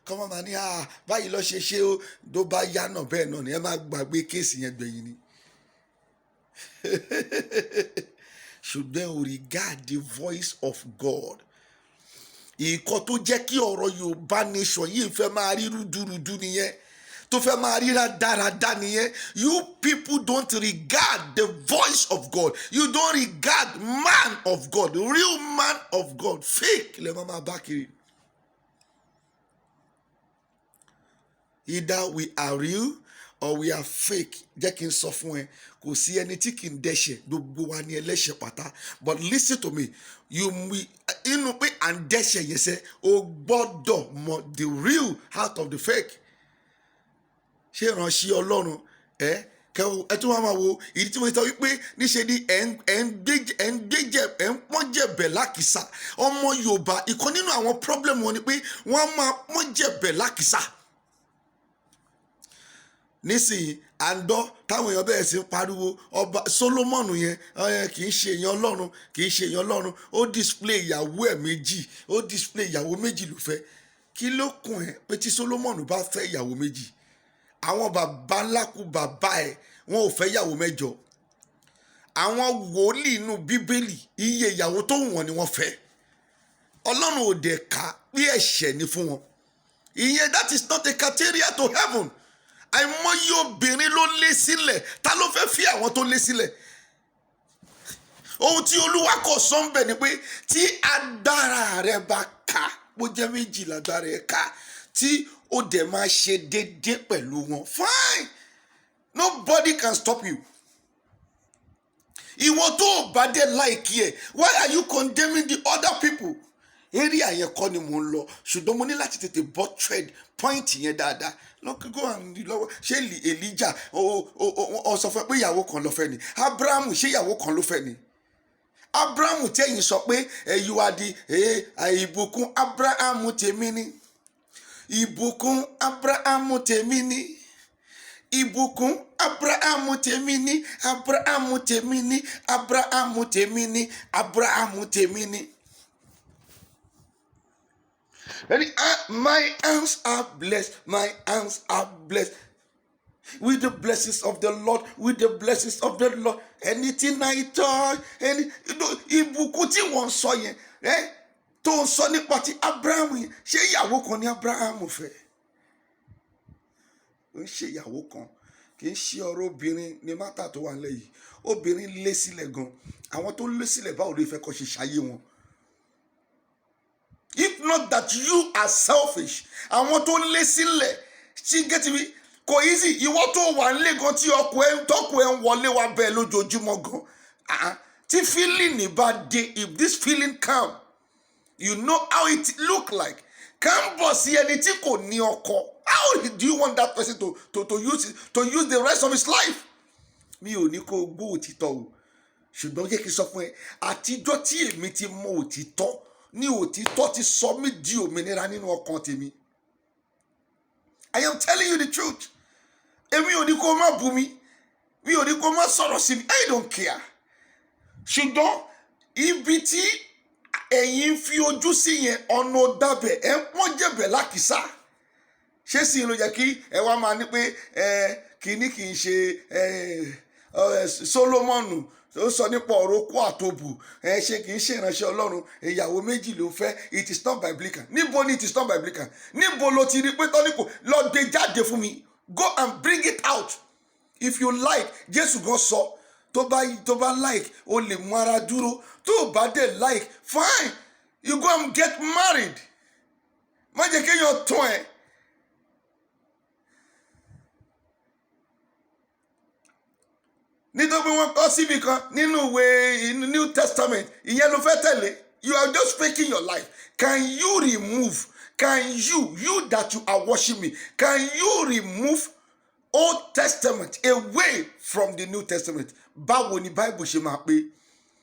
kọ́ máa máa ní à báyìí lọ́ ṣe ṣe ó. Tó bá yá náà, bẹ́ẹ̀ náà ni ẹ máa gbàgbé case yẹn gbẹ̀yìn ni. Ṣùgbọ́n ò regard the voice of God. Ìkọ́ tó jẹ́ kí ọ̀rọ̀ Yorùbá Nation yìí fẹ́ máa rí rúdurùdu nìyẹn, tó fẹ́ máa ríra dáradára nìyẹn. You people don't regard the voice of God. You don't regard man of God, real man of God. Fake lè má máa bá kiri. Either we are real or we are fake. Jẹ́ kí n sọ fún ẹ, kò sí ẹni tí kì í dẹ́ṣẹ̀. Gbogbo wa ni ẹlẹ́ṣẹ̀ pátá. But listen to me, you we inú pé à ń dẹ́ṣẹ̀ yẹn sẹ́, o gbọ́dọ̀ mọ the real out of the fake. Ṣé ìránṣẹ́ Ọlọ́run ẹ kẹ ẹ tún wá máa wo ìdí tí mo sọ wípé níṣe ni ẹ ń gbéjẹ, ẹ ń pọ́n jẹ̀bẹ̀ lákìsà? Ọmọ Yorùbá, ìkan nínú àwọn problem wọn ni pé wọ́n á máa pọ́n jẹ̀bẹ̀ lákìsà. Nísìnyí, à ń gbọ́ táwọn èèyàn bẹ̀rẹ̀ sí ń pariwo ọba Solomon yẹn kì í ṣe èèyàn Ọlọ́run, kì í ṣe èèyàn Ọlọ́run. Ó display ìyàwó ẹ̀ méjì, ó display ìyàwó méjì ló fẹ́. Kí ló kùn ẹ́ pé tí Solomon bá fẹ́ ìyàwó méjì, àwọn bàbá ńlá kú bàbá ẹ̀, wọn ò fẹ́ ìyàwó mẹ́jọ? Àwọn wòlíì inú Bíbélì, iye ìyàwó tó wù wọ́n ni wọ́n fẹ́. Ọlọ́run ò dẹ̀ ká bí ẹ̀ṣẹ̀ ni fún wọn. Ìyẹn, that is not a criteria to heaven. Àìmọye obìnrin ló lé sílẹ̀. Ta ló fẹ́ fi àwọn tó lé sílẹ̀? Ohun tí Olúwa kò sọ ń bẹ̀ ni pé tí agbára rẹ bá ká, bó jẹ́ méjì lágbára ẹ ká, tí ó dẹ̀ máa ṣe déédéé pẹ̀lú wọn, fine, nobody can stop you. Ìwọ tó o bá dé like ẹ, why are you condemning the other people? Area yẹn kọ́ ni mò ń lọ, ṣùgbọ́n mo ní láti tètè bọ́ trade point yẹn dáadáa. Lọ́kọ́ go and lọ́wọ́. Ṣé Elijah ó sọ fún ẹ pé ìyàwó kan ló fẹ́ ni? Abrahamu, ṣé ìyàwó kan ló fẹ́ ni? Abrahamu tẹ́yìn sọ pé ẹ̀yìn wa di ìbùkún Abrahamu tèmi ni, ìbùkún Abrahamu tèmi ni, ìbùkún Abrahamu tèmi ni, Abrahamu tèmi ni, Abrahamu tèmi ni, Abrahamu tèmi ni. Ready? Ah, my hands are blessed. My hands are blessed with the blessings of the Lord. With the blessings of the Lord. Anything I touch, any ìbùkún tí wọ́n ń sọ yẹn, tó ń sọ nípa ti Abraham yẹn, ṣé ìyàwó kan ní Abraham fẹ́? Ó ń ṣe ìyàwó kan. Kì í ṣe ọ̀rọ̀ obìnrin ní matter tó wà nílẹ̀ yìí. Obìnrin lé sílẹ̀ gan. Àwọn tó lé sílẹ̀, báwo ló fẹ́ kọ́ ṣe ṣayé wọn? If not that you are selfish. Àwọn tó lé sílẹ̀ ṣí get me, kò easy. Ìwọ tó wà nílé gan, tí ọkọ ẹ tọkọ ẹ ń wọlé wá bẹ́ẹ̀ lójoojúmọ́ gan, ah, tí feeling bá dé, if this feeling come, you know how it look like. Kàn bọ̀ sí ẹni tí kò ní ọkọ. How do you want that person to use the rest of his life? Mi ò ní kó o gbọ́ òtítọ́ o, ṣùgbọ́n jẹ́ kí n sọ fún ẹ, àtijọ́ tí èmi ti mọ òtítọ́ ní òtítọ́ ti sọ mí di òmìnira nínú ọkàn tèmi. I am telling you the truth. Èmi ò ní kó o má bú mi, mi ò ní kó o má sọ̀rọ̀ sí mi, I don't care. Ṣùgbọ́n ibi tí ẹ̀yin ń fi ojú sí yẹn, ọ̀nà dábẹ̀ ẹ̀ ń pọ́n jẹ̀bẹ̀ lákìsà. Ṣé sì ló jẹ́ kí ẹ wá máa ní pé ẹ kìíní kì í ṣe ẹ ẹ Solomoni ó sọ nípa ọ̀rọ̀ okó àtòbù ẹ ṣe kì í ṣe ìránṣẹ́ Ọlọ́run, ìyàwó méjì ló fẹ́? It is not biblical. Níbo ni it is not biblical? Níbo ló ti rí pé tọ́níkò lọ gbé jáde fún mi? Go and bring it out if you like. Jésù gan sọ, tó bá like, o lè mú ara dúró. Tó o bá dé like, fine, you go and get married. Má jẹ́ kéèyàn tún ẹ. Nítorí pé wọ́n kọ́ síbi kan nínú ìwé New Testament, ìyẹn ló fẹ́ tẹ̀lé. You are just faking your life. Can you remove, can you, you that you are watching me, can you remove Old Testament away from the New Testament? Báwo ni Bible ṣe máa pé?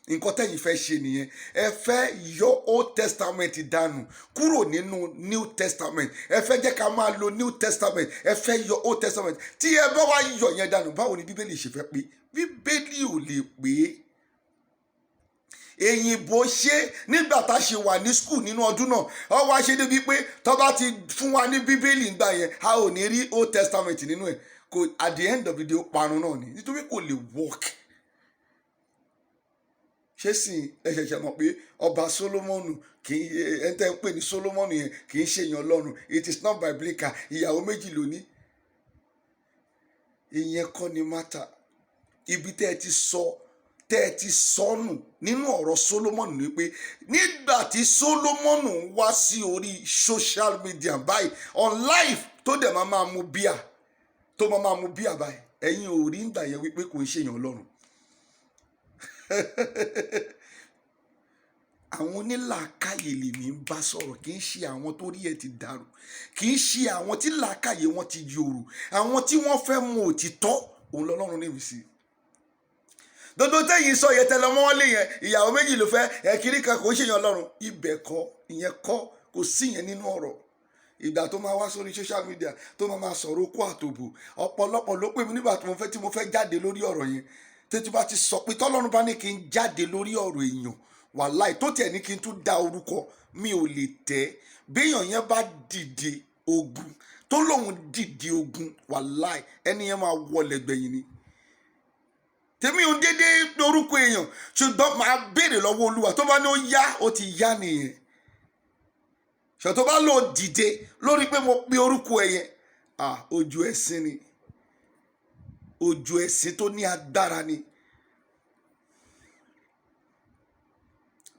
Nǹkan tẹ́yìn fẹ́ ṣe nìyẹn. Ẹ fẹ́ yọ Old Testament dànù kúrò nínú New Testament. Ẹ fẹ́ jẹ́ ká máa lo New Testament, ẹ fẹ́ yọ Old Testament. Tí ẹ bá wá yọ yẹn dànù, báwo ni Bíbélì ṣe fẹ́ pé? Bíbélì ò lè pé. Èyìnbó ṣe nígbà tá a ṣe wà ní school nínú ọdún náà, ọ wá ṣe débi pé tó bá ti fún wa ní Bíbélì ńgbà yẹn, a ò ní rí Old Testament nínú ẹ̀. Kò, at the end of the day, ó parun náà ni, nítorí kò lè work. Ṣé sì ẹ ṣẹ̀ṣẹ̀ mọ̀ pé ọba Solomoni, kì í ẹ tẹ́ ń pè ní Solomoni yẹn, kì í ṣe èèyàn Ọlọ́run? It is not biblical. Ìyàwó méjì ló ní. Ìyẹn kọ́ ni matter. Ibi tẹ́ ẹ ti sọ, tẹ́ ẹ ti sọnù nínú ọ̀rọ̀ Solomoni ni pé nígbà tí Solomoni wá sí orí social media báyìí, on live, tó dẹ̀ máa mu bíà, tó máa mu bíà báyìí, ẹ̀yin ò rí ńgbà yẹn wípé kò ń ṣèyàn Ọlọ́run. Àwọn onílàákàyè lèmi ń bá sọ̀rọ̀, kì í ṣe àwọn tó rí ẹ ti dàrú, kì í ṣe àwọn tí làákàyè wọn ti yòrò. Àwọn tí wọ́n fẹ́ mọ òtítọ́, òun lọ́lọ́run níbi sí. Dodo tẹ́yìn sọ yẹn, tẹlẹ mọ́ lé yẹn, ìyàwó méjì ló fẹ́, ẹ̀kírí kan, kò ń ṣèyàn Ọlọ́run. Ibẹ̀ kọ́, ìyẹn kọ́, kò sí yẹn nínú ọ̀rọ̀. Ìgbà tó máa wá sórí social media, tó máa sọ̀rọ̀ okó àtòbò, ọ̀pọ̀lọpọ̀ ló pè mí nígbà tí mo fẹ́ jáde lórí ọ̀rọ̀ yẹn. Tètè bá ti sọ pé tọ́lọ́run bá ní kí n jáde lórí ọ̀rọ̀ èèyàn, wàláì, tó tiẹ̀ ní kí n tún dá orúkọ, mi ò lè tẹ́. Béèyàn yẹn bá dìde ogun, tó lóun dìde ogun, wàláì, ẹni yẹn máa wọlé gbẹ̀yìn ni. Tèmi ò dédé orúkọ èèyàn, ṣùgbọ́n màá béèrè lọ́wọ́ Olúwa. Tó bá ní ó yá, ó ti yá nìyẹn. Ṣọ tó bá lò dìde lórí pé mo pe orúkọ ẹ yẹn, ah, ojú ẹ̀sìn ni, ojú ẹ̀sìn tó ní agbára ni.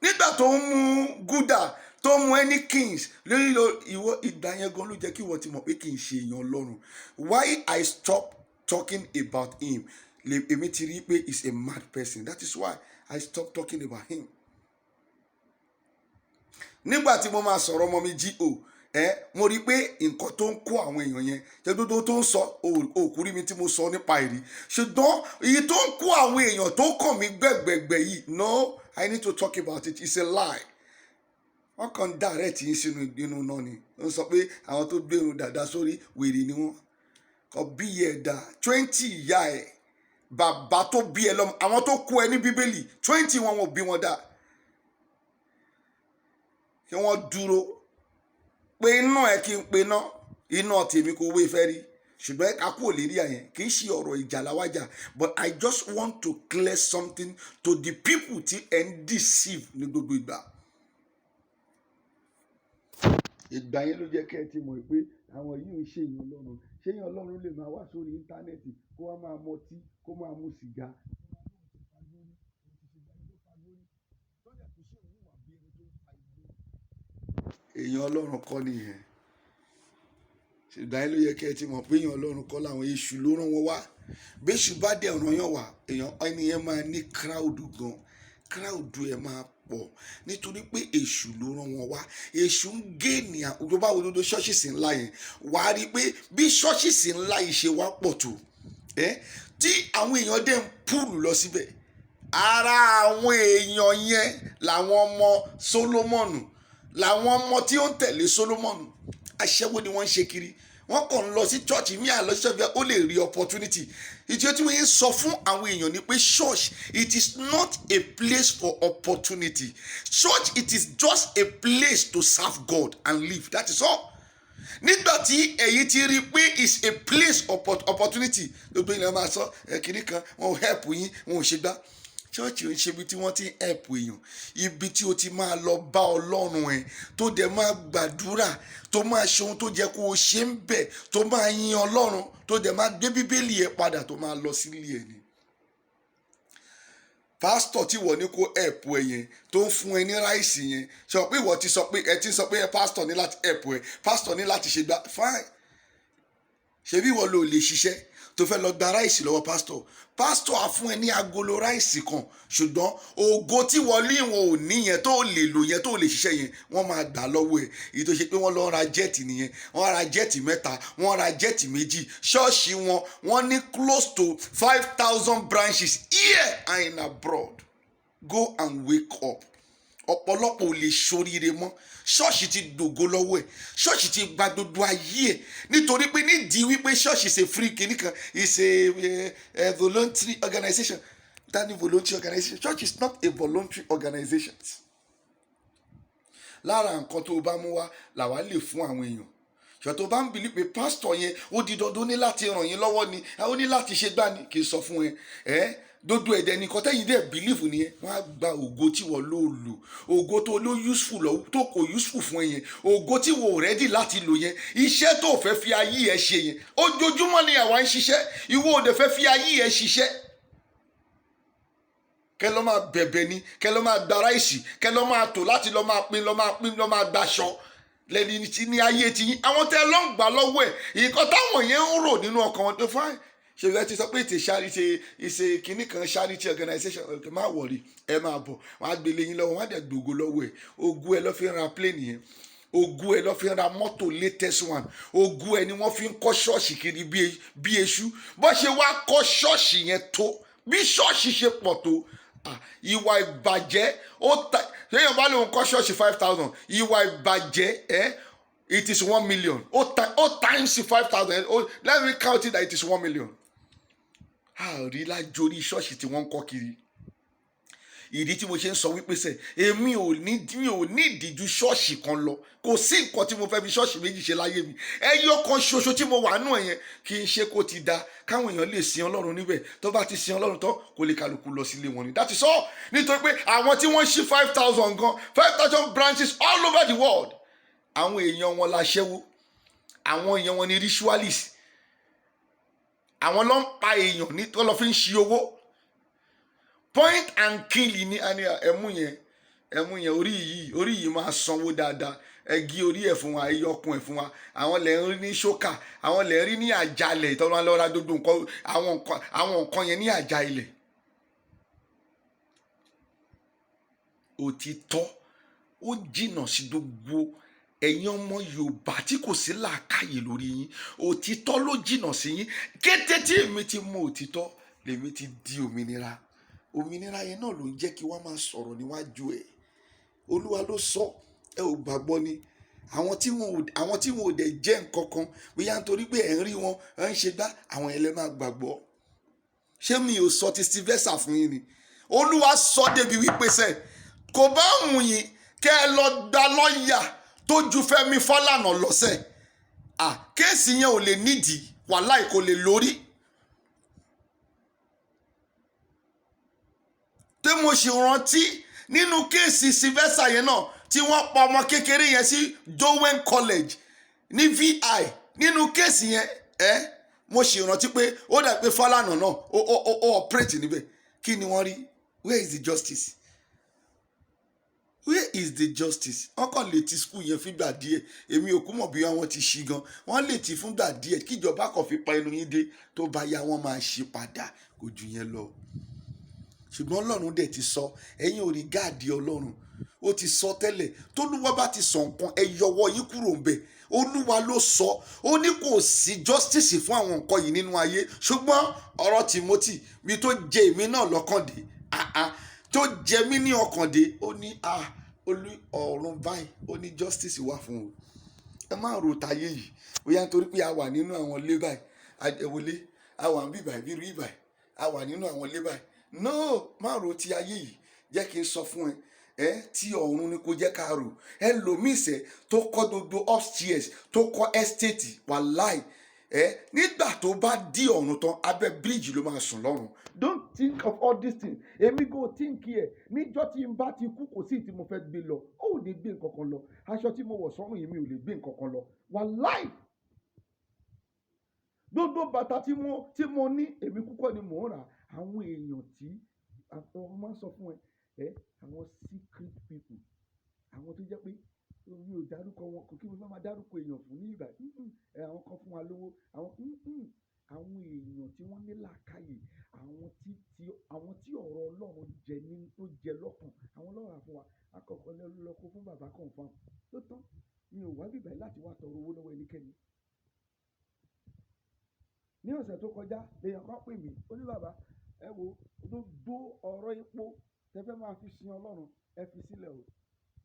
Nígbà tó ń mu gúdà, tó ń mu any kings lórí ìwọ, ìgbà yẹn gan ló jẹ́ kí ìwọ ti mọ̀ pé kì í ṣe èèyàn Ọlọ́run. Why I stop talking about him, èmi ti rí pé he's a mad person. That is why I stop talking about him. Nígbà tí mo máa sọ̀rọ̀ ọmọ mi G.O., ẹ mo rí i pé nǹkan tó ń kó àwọn èèyàn yẹn ṣe gbogbo tó ń sọ òkú rí mi tí mo sọ nípa ìrí, ṣùgbọ́n èyí tó ń kó àwọn èèyàn tó kàn mí gbẹ̀gbẹ̀gbẹ̀ yìí, no, I need to talk about it. It's a lie. Wọ́n kàn ń direct yín sínú inú náà ni. Ó ń sọ pé àwọn tó gbẹ̀rù dàda sórí, wèrè ni wọ́n. Kọ bí ẹ̀dá 20, ìyá ẹ̀, bàbá tó bí ẹ lọ́mọ, àwọn tó kó ẹ ní Bíbélì, 20 wọn ò bí wọn dá kí wọ́n dúró pé iná ẹ kí n pe iná, iná tèmi kò wé fẹ́ rí. Ṣùgbọ́n ká kúrò lérí àyẹn, kì í ṣe ọ̀rọ̀ ìjà làwájà, but I just want to clear something to the people tí ẹ ń deceive ní gbogbo ìgbà. Ìgbà yẹn ló jẹ́ kẹ́ ẹ ti mọ̀ pé àwọn yìí ń ṣe èèyàn Ọlọ́run. Ṣé èèyàn Ọlọ́run lè máa wá sórí íńtánẹ́ẹ̀tì, kó wá máa mọtí, kó máa mu sìgá? Èèyàn Ọlọ́run kọ́ nìyẹn. Ìgbà yẹn ló yẹ kẹ́ ẹ ti mọ̀ pé èèyàn Ọlọ́run kọ́ làwọn. Èṣù ló rán wọn wá. Bẹ́ṣù bá dẹ̀ ràn yàn wá, èèyàn ẹni yẹn máa ní crowd gan, crowd ẹ̀ máa pọ̀, nítorí pé èṣù ló rán wọn wá. Èṣù ń gé ènìyàn. Tó bá wo dodo ṣọ́ọ̀ṣì ńlá yẹn, wàá rí i pé bí ṣọ́ọ̀ṣì ńlá yìí ṣe wá pọ̀ tó ẹ́, tí àwọn èèyàn dẹ̀ ń pull lọ síbẹ̀, ara àwọn èèyàn yẹn làwọn ọmọ Solomoni, làwọn ọmọ tí ó ń tẹ̀lé Solomoni. Aṣẹ́wó ni wọ́n ń ṣe kiri. Wọ́n kàn ń lọ sí church mi, àlọ́ sí church, ó lè rí opportunity. Ìdí tí wọ́n ń sọ fún àwọn èèyàn ni pé church, it is not a place for opportunity. Church, it is just a place to serve God and live. That is all. Nígbà tí èyí ti rí i pé is a place of opportunity, gbogbo ilẹ̀ máa sọ ẹ̀kíní kan, wọn ò help yín, wọn ò ṣe gbá. Church ò ń ṣe ibi tí wọ́n ti ń help èèyàn. Ibi tí o ti máa lọ bá Ọlọ́run ẹ̀, tó dẹ̀ máa gbàdúrà, tó máa ṣe ohun tó jẹ́ kó o ṣe ń bẹ̀, tó máa yin Ọlọ́run, tó dẹ̀ máa gbé Bíbélì ẹ̀ padà, tó máa lọ sílé ẹ̀ ni. Pásítọ̀ tí wọ́n ní kó help ẹ yẹn, tó ń fún ẹ ní rice yẹn, sọ pé ìwọ ti sọ pé ẹ ti sọ pé pásítọ̀ ní láti help ẹ, pásítọ̀ ní láti ṣe gbá. Fine, ṣebí ìwọ ló lè ṣiṣẹ́ tó fẹ́ lọ gba rice lọ́wọ́ pásítọ̀? Pásítọ̀ á fún ẹ ní agolo rice kan, ṣùgbọ́n ògo tí wọ́n ní ìwọ̀n ò ní yẹn, tó lè lò yẹn, tó lè ṣiṣẹ́ yẹn, wọ́n máa gbà lọ́wọ́ ẹ̀. Èyí tó ṣe pé wọ́n lọ ra jet nìyẹn. Wọ́n ra jet mẹ́ta, wọ́n ra jet méjì. Ṣọ́ọ̀ṣì wọn, wọ́n ní close to 5,000 branches here and in abroad. Go and wake up. Ọ̀pọ̀lọpọ̀ ò lè ṣoríire mọ́. Ṣọ́ọ̀ṣì ti dògo lọ́wọ́ ẹ̀, ṣọ́ọ̀ṣì ti gba gbogbo ayé ẹ̀, nítorí pé nídìí wípé ṣọ́ọ̀ṣì ṣe free kìíní kan, is a voluntary organization. Tani voluntary organization? Church is not a voluntary organization. Lára nǹkan tó o bá mú wá làwa lè fún àwọn èèyàn. Ṣọ tó bá ń believe pé pásítọ̀ yẹn, ó di dandan, ó ní láti ràn yín lọ́wọ́ ni, ó ní láti ṣe gbá ni, kì í sọ fún ẹ ẹ dodo ẹ̀dẹ̀ nìkan tẹ́yìn dẹ̀ believe nìyẹn. Wọ́n á gba ògo tí wọ́n ló lò, ògo tó ló useful lọ, tó kò useful fún ẹ yẹn, ògo tí wọ́n ready láti lò yẹn, iṣẹ́ tó fẹ́ fi ayé ẹ ṣe yẹn. Ojoojúmọ́ ni àwa ń ṣiṣẹ́, ìwọ ò dẹ̀ fẹ́ fi ayé ẹ ṣiṣẹ́. Kẹ́ lọ́ máa bẹ̀bẹ̀ ni, kẹ́ lọ́ máa gba rice, kẹ́ lọ́ máa tò láti lọ́ máa pín, lọ́ máa pín, lọ́ máa gbaṣọ lẹ́ni tí ní ayé ti yín. Àwọn tẹ́ lọ́ ń gbà lọ́wọ́ ẹ̀, ìkan táwọn yẹn ń rò nínú ọkàn wọn pé fine, ṣe ìwé ti sọ pé ètè charity, ìṣe kínní kan, charity organization. Okay, má worry, ẹ máa bọ̀. Wọ́n á gbélé yín lọ́wọ́, wọ́n á dẹ̀ gbògo lọ́wọ́ ẹ̀. Ogún ẹ lọ́ fi ń ra plane yẹn, ogún ẹ lọ́ fi ń ra mọ́tò latest one, ogún ẹ ni wọ́n fi ń kọ́ ṣọ́ọ̀ṣì kiri bí eṣú. Bó ṣe wá kọ́ ṣọ́ọ̀ṣì yẹn tó, bí ṣọ́ọ̀ṣì ṣe pọ̀ tó, ìwà ìbàjẹ́ ó ta. Téèyàn bá lóun kọ́ ṣọ́ọ̀ṣì 5,000, ìwà ìbàjẹ́ ẹ́ it is 1 million. Ó times 5,000. Let me count it that it is 1 million. Àrí lájórí ṣọ́ọ̀ṣì tí wọ́n ń kọ́ kiri. Ìdí tí mo ṣe ń sọ wípé sẹ, èmi ò ní, mi ò ní ìdíjú ṣọ́ọ̀ṣì kan lọ. Kò sí nǹkan tí mo fẹ́ fi ṣọ́ọ̀ṣì méjì ṣe láyé mi. Ẹyọ kan ṣoṣo tí mo wà nù ẹ̀ yẹn, kì í ṣe kó ti da káwọn èèyàn lè sin Ọlọ́run níbẹ̀. Tó bá ti sin Ọlọ́run tán, kó lè kálukú lọ sílé wọn ni. That is all. Nítorí pé àwọn tí wọ́n ṣí 5,000 gan, 5,000 branches all over the world, àwọn èèyàn wọn la ṣẹ́wó, àwọn èèyàn wọn ni ritualist, àwọn ló ń pa èèyàn ní tó lọ fi ń ṣi owó. Point and kill ni. Àní ẹmú yẹn, ẹmú yẹn, orí yìí, orí yìí máa sanwó dáadáa. Ẹ gé orí ẹ̀ fún wa, ẹ yọkun ẹ̀ fún wa. Àwọn lẹ̀ ń rí ní ṣókà, àwọn lẹ̀ ń rí ní àjálẹ̀ ìtọ́jú lọ́ra gbogbo nǹkan, àwọn nǹkan yẹn ní àjà ilẹ̀. Òtítọ́ ó jìnnà sí gbogbo ẹ̀yin ọmọ Yorùbá tí kò sí làákàyè lórí yín. Òtítọ́ ló jìnnà sí yín. Kété tí èmi ti mọ òtítọ́, lèmi ti di òmìnira. Òmìnira yẹn náà ló ń jẹ́ kí wọ́n máa sọ̀rọ̀ níwájú ẹ̀. Olúwa ló sọ, ẹ ò gbàgbọ́ ni. Àwọn tí wọn ò dẹ̀ jẹ́ nǹkan kan, bóyá nítorí pé ẹ̀ ń rí wọn ẹ̀ ń ṣe gbá, àwọn yẹn lè máa gbàgbọ́. Ṣé mi ò sọ ti Sylvester fún yín ni? Olúwa sọ débi wípé sẹ kò bá wù yín, kẹ́ ẹ lọ gba lọ́ọ̀yà tó ju Fẹ́mi Fálànà lọ́sẹ̀. Ah, case yẹn ò lè nídìí, wàláì kò lè lórí. Tí mo sì rántí nínú case Sylvester yẹn náà tí wọ́n pa ọmọ kékeré yẹn sí Dowen College ní VI, nínú case yẹn ẹ mo sì rántí pé ó dà pé Fálànà náà ó operate níbẹ̀. Kí ni wọ́n rí? Where is the justice? Where is the justice? Wọ́n kàn lè ti school yẹn fúngbà díẹ̀. Èmi ò kú mọ̀ bí wọ́n ti ṣí gan. Wọ́n lè ti fúngbà díẹ̀ kíjọba kàn fi pa ẹnu yín dé. Tó bá yá, wọ́n máa ṣí padà. Kò jù yẹn lọ. Ṣùgbọ́n Ọlọ́run dẹ̀ ti sọ, ẹ̀yin ò rí gáàdì Ọlọ́run. Ó ti sọ tẹ́lẹ̀. Tólúwa bá ti sọ nǹkan, ẹ yọwọ́ yín kúrò ń bẹ̀. Olúwa ló sọ. Ó ní kò sí justice fún àwọn nǹkan yìí nínú ayé. Ṣùgbọ́n ọ̀rọ̀ Timothy mi tó jẹ èmi náà lọ́kàn dé, tó jẹ mí ní ọkàn dé, ó ní olú ọ̀run báyìí, ó ní justice wà fún o. Ẹ má ro tayé yìí bóyá nítorí pé a wà nínú àwọn ilé báyìí, ẹ wọlé, a wà ń bí báyìí, bí rí báyìí, a wà nínú àwọn ilé báyìí. No, má ro ti ayé yìí. Jẹ́ kí n sọ fún ẹ, ẹ tí ọ̀run ni kò jẹ́ ká rò. Ẹlòmíì sẹ́ tó kọ́ gbogbo upstairs, tó kọ́ estate, wàláì ẹ, nígbà tó bá dí ọ̀run tán, abẹ́ bíríìjì ló máa sùn lọ́run. Don't think of all these things. Èmi go think here. Níjọ́ tí n bá ti kú, kò sí tí mo fẹ́ gbé lọ. Ó ní gbé nǹkan kan lọ. Aṣọ tí mo wọ̀ sọ́run yìí, mi ò lè gbé nǹkan kan lọ. Wàláì, gbogbo bàtà tí mo ní, èmi kúkọ́ ni mò ń rà. Àwọn èèyàn tí wọ́n máa ń sọ fún ẹ, àwọn secret people, àwọn tó jẹ́ pé mi ò dárúkọ wọn, kò kí mo fẹ́ máa dárúkọ èèyàn fún ní ìgbà. Ẹ àwọn kan fún wa lówó, àwọn èèyàn tí wọ́n ní làákàyè, àwọn tí ọ̀rọ̀ Ọlọ́run jẹ ní tó jẹ lọ́kàn, àwọn ló rà fún wa. Akọ̀kọ̀ lọ kó fún bàbá confirm tó tán. Mi ò wá bíbẹ̀ láti wá tọrọ owó lọ́wọ́ ẹnikẹ́ni. Ní ọ̀sẹ̀ tó kọjá, èèyàn kan pè mí, ó ní bàbá, ẹ wo gbogbo ọ̀rọ̀ epo Tẹ fẹ́ máa fi sin Ọlọ́run, ẹ fi sílẹ̀ o.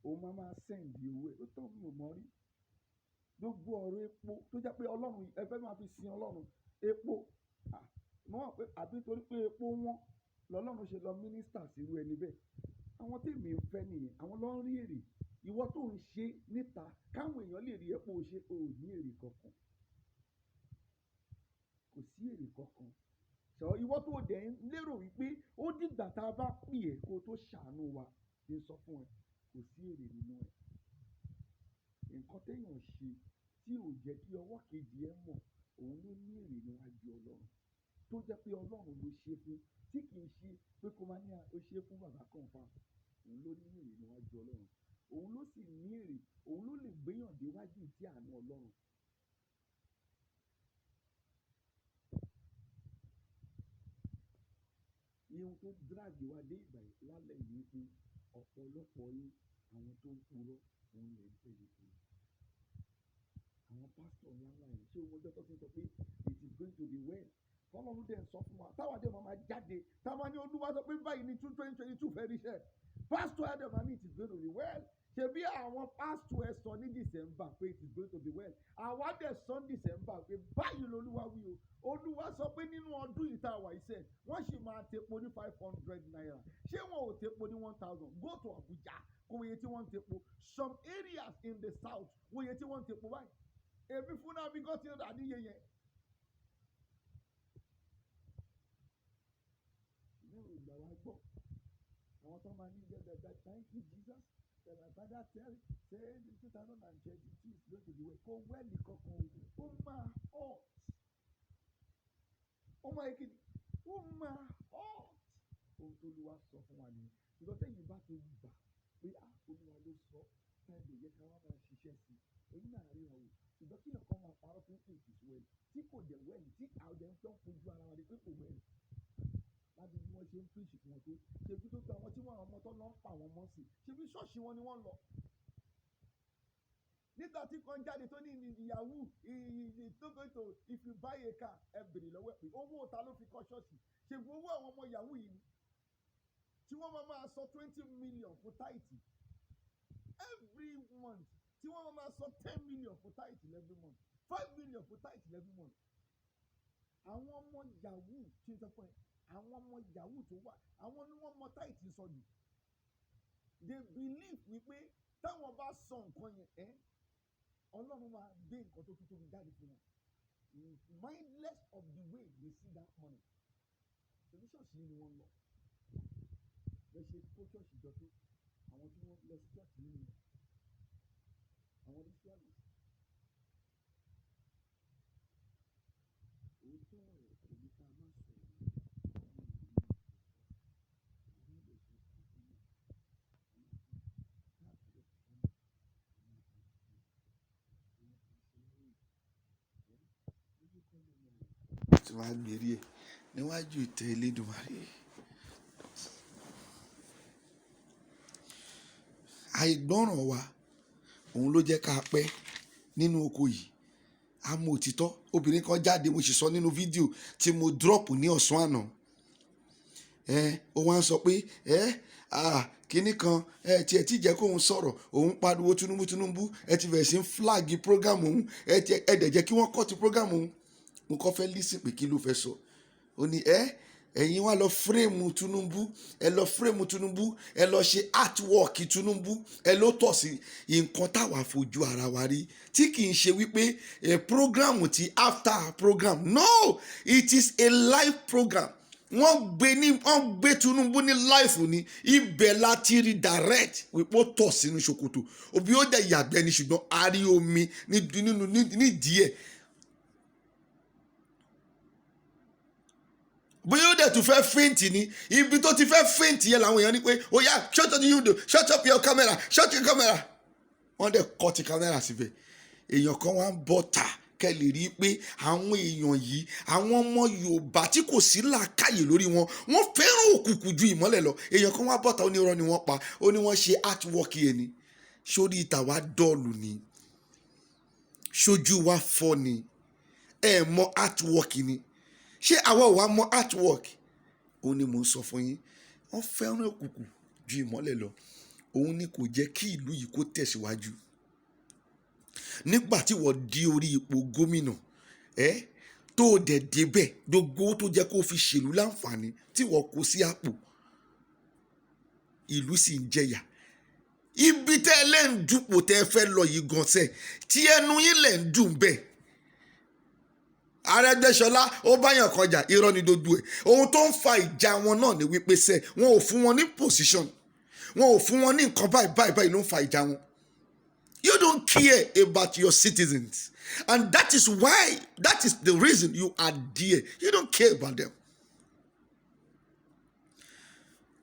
Òun máa máa send owó ẹ̀. Ó tọ́ mi ò mọ̀ rí. Gbogbo ọ̀rọ̀ epo tó jẹ́ pé Ọlọ́run ẹ fẹ́ máa fi sin Ọlọ́run, epo, ah, mo mọ̀ pé àbí torí pé epo wọ́n lọ́lọ́run ṣe lọ minister sí irú ẹni bẹ́ẹ̀. Àwọn tí èmi ń fẹ́ nìyẹn, àwọn ló ń rí èrè. Ìwọ tó ń ṣe níta káwọn èèyàn lè rí ẹ pé o ṣe, o ò ní èrè kankan. Kò sí èrè kankan. Sọ ìwọ tó dẹ̀ ń lérò wípé ó dìgbà tá a bá pè ẹ́ kó tó ṣàánú wa, kí n sọ fún ẹ, kò sí èrè nínú ẹ̀. Nǹkan téèyàn ṣe tí ò jẹ́ kí ọwọ́ kejì ẹ mọ̀, òun ló ní èrè níwájú Ọlọ́run. Tó jẹ́ pé Ọlọ́run ló ṣe fún, tí kì í ṣe pé kó máa ní à, ó ṣe fún bàbá confirm. Òun ló ní èrè níwájú Ọlọ́run. Òun ló sì ní èrè, òun ló lè gbéyàn déwájú ìtẹ́ àánú Ọlọ́run. Ihun tó drag wa dé ìgbà yìí lálẹ́ yìí ni pé ọ̀pọ̀lọpọ̀ yín àwọn tó ń purọ́ òun lè ń tẹ̀lé kiri. Àwọn pásítọ̀ ńlá ńlá yẹn, ṣé o mọ ọjọ́ tó ti ń sọ pé it is going to be well? Tọ́lọ́run dẹ̀ ń sọ fún wa, táwa dẹ̀ máa máa jáde, táwa ní Olúwa sọ pé báyìí ní 2022 fẹ́ ríṣẹ́. Pásítọ̀ ẹ̀ dẹ̀ máa ní it is going to be well. Ṣebí àwọn pásítọ̀ ẹ sọ ní December pé it is going to be well. Àwa dẹ̀ sọ ní December pé báyìí lolúwa wí o. Olúwa sọ pé nínú ọdún yìí tá a wà iṣẹ́, wọ́n sì máa tepo ní ₦500. Ṣé wọn ò tepo ní 1,000? Go to Abuja, kó iye tí wọ́n ń tepo. Some areas in the south, wo iye tí wọ́n ń tepo báyìí. Èmi fúnra mi gan ti rà níye yẹn. Ṣùgbọ́n ò gbà wá gbọ́. Àwọn tó máa ní dẹ́gbẹ̀gbẹ̀, thank you Jesus, that my father tell say 2022 is going to be well. Kò well kankan o, ó máa hot. Ó máa kí ni? Ó máa hot. Ohun tó Olúwa sọ fún wa nìyẹn. Ṣùgbọ́n tẹ́yìn bá ti gbà pé ah Olúwa ló sọ, táìlì yẹ ká wá máa ṣiṣẹ́ sí i. Èyí náà ríran wò. Ṣùgbọ́n kí ẹ̀kọ́ máa parọ́ fún it is well, tí kò dẹ̀ well, tí àwọn ọ̀dẹ̀ ń fẹ́ fojú ara wa rí pé kò well. Láti bí wọ́n ṣe ń preach fún wọn tó, ṣebí tó gba àwọn tí wọ́n àwọn ọmọ tó lọ ń pa àwọn ọmọ sí, ṣebí ṣọ́ọ̀ṣì wọn ni wọ́n lọ. Nígbà tí kan jáde tó ní ìyàwó tó go to if you buy a car, ẹ bèrè lọ́wọ́ ẹ̀ pé owó ta ló fi kọ́ ṣọ́ọ̀ṣì? Ṣebí owó àwọn ọmọ yahoo yìí ni tí wọ́n máa máa sọ 20 million fún tithe every month, tí wọ́n máa máa sọ 10 million fún tithe every month, 5 million fún tithe every month. Àwọn ọmọ yahoo tí ń sọ fún ẹ, àwọn ọmọ yahoo tó wà, àwọn ni wọ́n mọ tithe sọ jù. They believe wípé táwọn bá sọ nǹkan yẹn ẹ, Ọlọ́run máa gbé nǹkan tó tún tóbi jáde fún wọn, mindless of the way they see that money. Ṣèbí ṣọ́ọ̀ṣì ni wọ́n lọ. Bẹ́ẹ̀ ṣe kó ṣọ́ọ̀ṣì jọ tó, àwọn tí wọ́n lọ sí ṣọ́ọ̀ṣì nínú àwọn ritualist. Òótọ́ ọ̀rọ̀ kò ní ká má sọ̀rọ̀ àwọn ènìyàn. Àwọn lè sọ fún mi, àwọn máa sọ Tí wàá gbérí ẹ níwájú ìtẹ́ Elédùmarè. Àìgbọ́ràn wa òun ló jẹ́ ká pẹ́ nínú oko yìí. A mọ òtítọ́. Obìnrin kan jáde, mo sì sọ nínú fídíò tí mo drop ní ọ̀sán àná. Ẹ ó wá ń sọ pé ẹ ah kinní kan ẹ tiẹ̀ tí jẹ́ kóun sọ̀rọ̀, òun pariwo Tinubu Tinubu, ẹ ti bẹ̀rẹ̀ sí ń flag program òun, ẹ ti ẹ dẹ̀ jẹ́ kí wọ́n cut program òun. Mo kọ́ fẹ́ listen pé kí ló fẹ́ sọ. Ó ní ẹ ẹ̀yin wá lọ frame Tinubu, ẹ lọ frame Tinubu, ẹ lọ ṣe artwork Tinubu, ẹ ló tọ̀ sí nǹkan táwa fojú ara wa rí, tí kì í ṣe wípé a program ti after program. No, it is a live program. Wọ́n gbé ní, wọ́n gbé Tinubu ní live ní ibẹ̀ láti rí direct wípé ó tọ̀ sínú ṣòkòtò òbí, ó dẹ̀ yàgbẹ́ ni, ṣùgbọ́n a rí omi nínú nídìí ẹ̀. Bóyá ó dẹ̀ tún fẹ́ faint ni, ibi tó ti fẹ́ faint yẹn làwọn èèyàn ní pé ó yá, shut up, you do, shut up your camera, shut your camera. Wọ́n dẹ̀ kọ́ ti camera síbẹ̀. Èèyàn kan wá ń bọ́ ta kẹ́ lè rí i pé àwọn èèyàn yìí, àwọn ọmọ Yorùbá tí kò sí làákàyè lórí wọn, wọ́n fẹ́ràn òkùnkùn ju ìmọ́lẹ̀ lọ. Èèyàn kan wá bọ́ta, ó ní irọ́ ni wọ́n pa, ó ní wọ́n ṣe artwork yẹn ni. Sórí ìta wa dọ́ọ̀lù ni, sójú wa fọ́ ni, ẹ mọ artwork ni. Ṣé àwa ò wá mọ artwork? Òun ni mò ń sọ fún yín. Wọ́n fẹ́ràn òkùnkùn ju ìmọ́lẹ̀ lọ. Òun ni kò jẹ́ kí ìlú yìí kó tẹ̀síwájú. Nígbà tí wọ́n di orí ipò gómìnà ẹ, tó o dẹ̀ débẹ̀, gbogbo owó tó jẹ́ kó fi ṣèlú láǹfààní tí wọ́n kó sí àpò, ìlú sì ń jẹyà. Ibi tẹ́ ẹ lẹ́ ń dupò tẹ́ ẹ fẹ́ lọ yìí gan sẹ́, tí ẹnu yín lẹ̀ ń dùn bẹ́ẹ̀. Arẹ́gbẹ́ṣọlá ó báyàn kọjá, irọ́ ni dodo ẹ̀. Ohun tó ń fa ìjà wọn náà ni wípé sẹ́, wọn ò fún wọn ní position, wọn ò fún wọn ní nǹkan báyìí báyìí báyìí ló ń fa ìjà wọn. You don't care about your citizens, and that is why, that is the reason you are there. You don't care about them.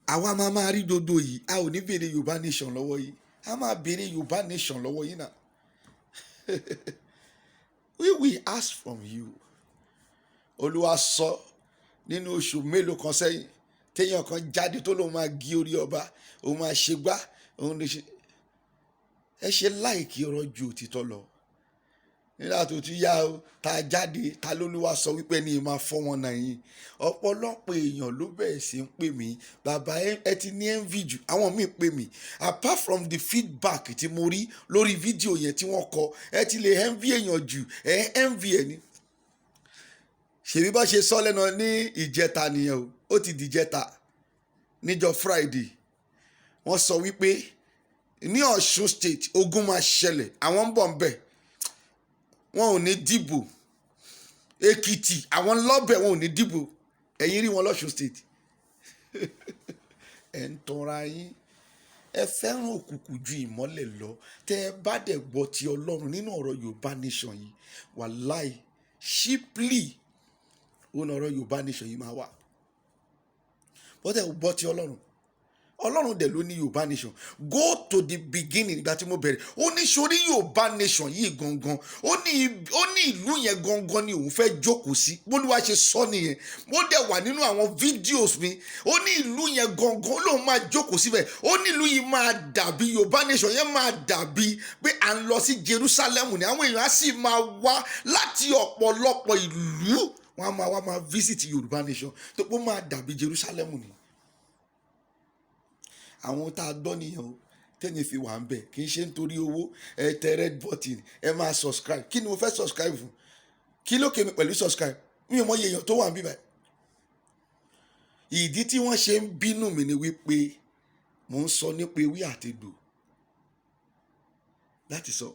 Àwa máa máa rí dodo yìí, a ò ní béèrè Yorùbá nation lọ́wọ́ yìí. A máa béèrè Yorùbá nation lọ́wọ́ yìí náà. We will ask from you. Olúwa sọ nínú oṣù mélòó kan sẹ́yìn, téèyàn kan jáde tó lóun máa gé orí ọba, òun máa ṣe gbá, òun lè ṣe. Ẹ ṣe láìkí ọ̀rọ̀ ju òtítọ́ lọ. Nígbà tó ti yá o, tá a jáde, ta lÓlúwa sọ wípé ní máa fọ́ wọn náà yín. Ọ̀pọ̀lọpọ̀ èèyàn ló bẹ̀rẹ̀ sí ń pè mí, "Bàbá, ẹ ti ní envy jù." Àwọn míì pè mí, apart from the feedback tí mo rí lórí fídíò yẹn tí wọ́n kọ, "Ẹ ti lè envy èèyàn jù, ẹ envy ẹ ní." Ṣèbí bá ṣe sọ lẹ́nu ní ìjẹta nìyẹn o, ó ti dìjẹta níjọ́ Friday. Wọ́n sọ wípé ní Ọ̀ṣun State, ogun máa ṣẹlẹ̀, àwọn ń bọ̀ ń bẹ̀, wọn ò ní dìbò. Èkìtì, àwọn lọ́bẹ̀, wọn ò ní dìbò. Ẹ̀yin rí wọn lọ́ṣun State, ẹ̀ ń tanra yín. Ẹ fẹ́ràn òkùnkùn ju ìmọ́lẹ̀ lọ. Tẹ́ ẹ bá dẹ̀ gbọ́ ti Ọlọ́run nínú ọ̀rọ̀ Yorùbá nation yìí, wàláì, cheaply òun ọ̀rọ̀ Yorùbá nation yìí máa wà. Bọ́tẹ̀ gbọ́ ti Ọlọ́run, Ọlọ́run dẹ̀ ló ní Yorùbá nation. Go to the beginning. Ìgbà tí mo bẹ̀rẹ̀, ó ní sórí Yorùbá nation yìí gangan, ó ní ìlú yẹn gangan ni òun fẹ́ jókòó sí. Bólúwa ṣe sọ nìyẹn. Ó dẹ̀ wà nínú àwọn videos mi. Ó ní ìlú yẹn gangan lòun máa jókòó síbẹ̀. Ó ní ìlú yìí máa dàbí, Yorùbá nation yẹn máa dàbí pé à ń lọ sí Jerusalem ni. Àwọn èèyàn á sì máa wá láti ọ̀pọ̀lọpọ̀ ìlú, wọ́n á máa wá máa visit Yorùbá nation tó pé ó máa dàbí Jerusalem ni. Àwọn tá a gbọ́ nìyẹn o, tẹ́ni fi wà ń bẹ̀. Kì í ṣe nítorí owó. Ẹ tẹ red button, ẹ máa subscribe. Kí ni mo fẹ́ subscribe fún? Kí ló kémi pẹ̀lú subscribe? Mi ò mọ iye èèyàn tó wà ń bíbẹ̀. Ìdí tí wọ́n ṣe ń bínú mi ni wípé mò ń sọ nípa ewé àtegbò láti sọ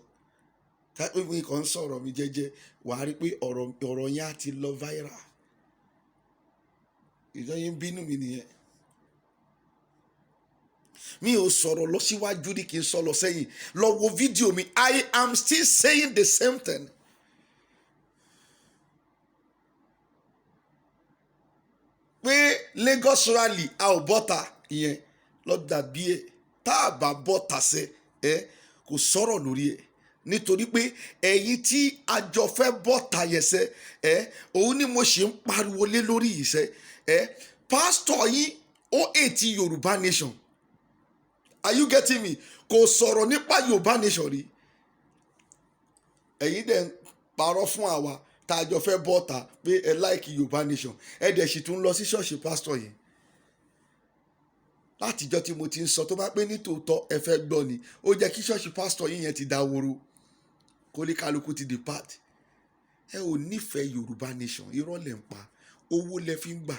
tápé mi kàn ń sọ̀rọ̀ mi jẹ́jẹ́, wàá rí pé ọ̀rọ̀ yẹn á ti lọ viral. Ìjọ yẹn ń bínú mi nìyẹn. Mi ò sọ̀rọ̀ lọ síwájú ní kí n sọ lọ sẹ́yìn. Lọ wo fídíò mi, I am still saying the same thing. Pé Lagos rally, a ò bọ́ta, ìyẹn lọ dàbí ẹ. Tá a bá bọ́ta sẹ́ ẹ, kò sọ̀rọ̀ lórí ẹ̀, nítorí pé ẹ̀yin tí a jọ fẹ́ bọ́ta yẹn sẹ́ ẹ, òun ni mo ṣe ń pariwo lé lórí yìí sẹ́ ẹ. Pásítọ̀ yín, ó ètí Yorùbá nation. Are you getting me? Kò sọ̀rọ̀ nípa Yorùbá nation rí. Ẹ̀yin dẹ̀ ń parọ́ fún àwa tá a jọ fẹ́ bọ́ta pé ẹ like Yorùbá nation. Ẹ dẹ̀ sì tún lọ sí ṣọ́ọ̀ṣì pásítọ̀ yẹn. Látijọ́ tí mo ti ń sọ, tó bá pé ní tòótọ́ ẹ fẹ́ gbọ́ ni, ó jẹ́ kí ṣọ́ọ̀ṣì pásítọ̀ yín yẹn ti dáwòrò, kólíkálukú ti depart. Ẹ ò nífẹ̀ẹ́ Yorùbá nation, irọ́ lẹ̀ ń pa, owó lẹ fi ń gbà.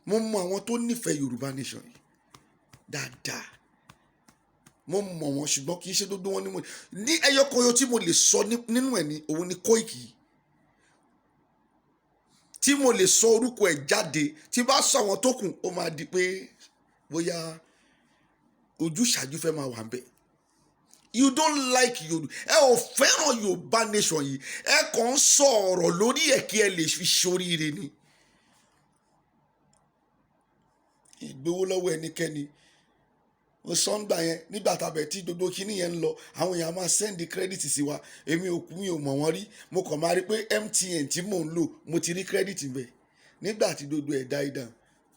Mo mọ àwọn tó nífẹ̀ẹ́ Yorùbá nation yìí dáadáa, mo mọ̀ wọ́n, ṣùgbọ́n kì í ṣe gbogbo wọn ni mo ní. Ẹyọ kan yóò tí mo lè sọ nínú ẹ̀ ní òun ni Kóìkì, tí mo lè sọ orúkọ ẹ̀ jáde. Tí bá sọ àwọn tó kù, ó máa di pé bóyá ojúṣàájú fẹ́ máa wà ń bẹ̀. You don't like Yorùbá, ẹ ò fẹ́ràn Yorùbá nation yìí. Ẹ kàn ń sọ ọ̀rọ̀ lórí ẹ̀ kí ẹ lè fi ṣoríire ni. Ìgbowó lọ́wọ́ ẹnikẹ́ni, mo sọ ń gbà yẹn nígbà tàbẹ̀ tí gbogbo kinní yẹn ń lọ, àwọn èèyàn máa send credit sí wa. Èmi ò kú, mi ò mọ̀ wọ́n rí. Mo kàn máa rí pé MTN tí mò ń lò, mo ti rí credit bẹ̀. Nígbà tí gbogbo ẹ̀ die down,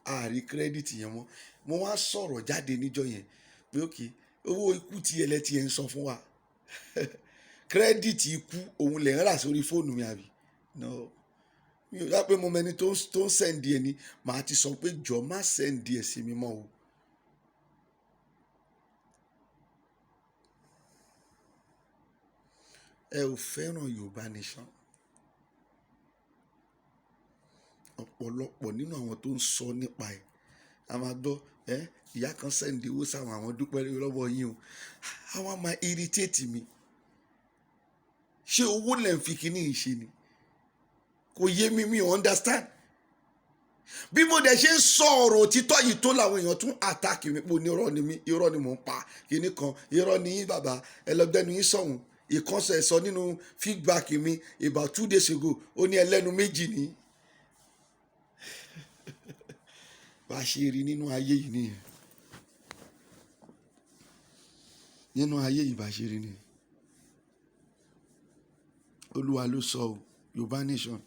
àárí credit yẹn mọ́. Mo wá sọ̀rọ̀ jáde níjọ́ yẹn pé ok, owó ikú tí ẹlẹ́tì ẹ̀ ń san fún wa, credit ikú òun lẹ̀ ń rà sórí fóònù mi, àbí? No, Mi ò yá pé mo mẹni tó ń send ẹ ni, màá ti sọ pé jọ má send ẹ sí mi mọ́ o. Ẹ ò fẹ́ràn Yorùbá Nation. Ọ̀pọ̀lọpọ̀ nínú àwọn tó ń sọ nípa ẹ̀, a máa gbọ́ ẹ, ìyá kan send owó sáwọn, àwọn dúpẹ́ lọ́wọ́ yín o. Àwọn máa irritate mi. Ṣé owó lẹ̀ ń fi kíní yìí ṣe ni? Kò yé mi, mi ò understand. Bí mo dẹ̀ ṣe ń sọ ọ̀rọ̀ òtítọ́ yìí tó, làwọn èèyàn tún attack mi pé onírọ́ ni mí, irọ́ ni mò ń pa, kíní kan, irọ́ ni yín bàbá, ẹ lọ gbẹ́nu yín sọ̀hún. Ìkànsẹ̀ sọ nínú feedback mi about 2 days ago, ó ní ẹlẹ́nu méjì ni. Bá a ṣe rí nínú ayé yìí nìyẹn. Nínú ayé yìí, bá a ṣe rí nìyẹn. Olúwa ló sọ o, Yorùbá Nation,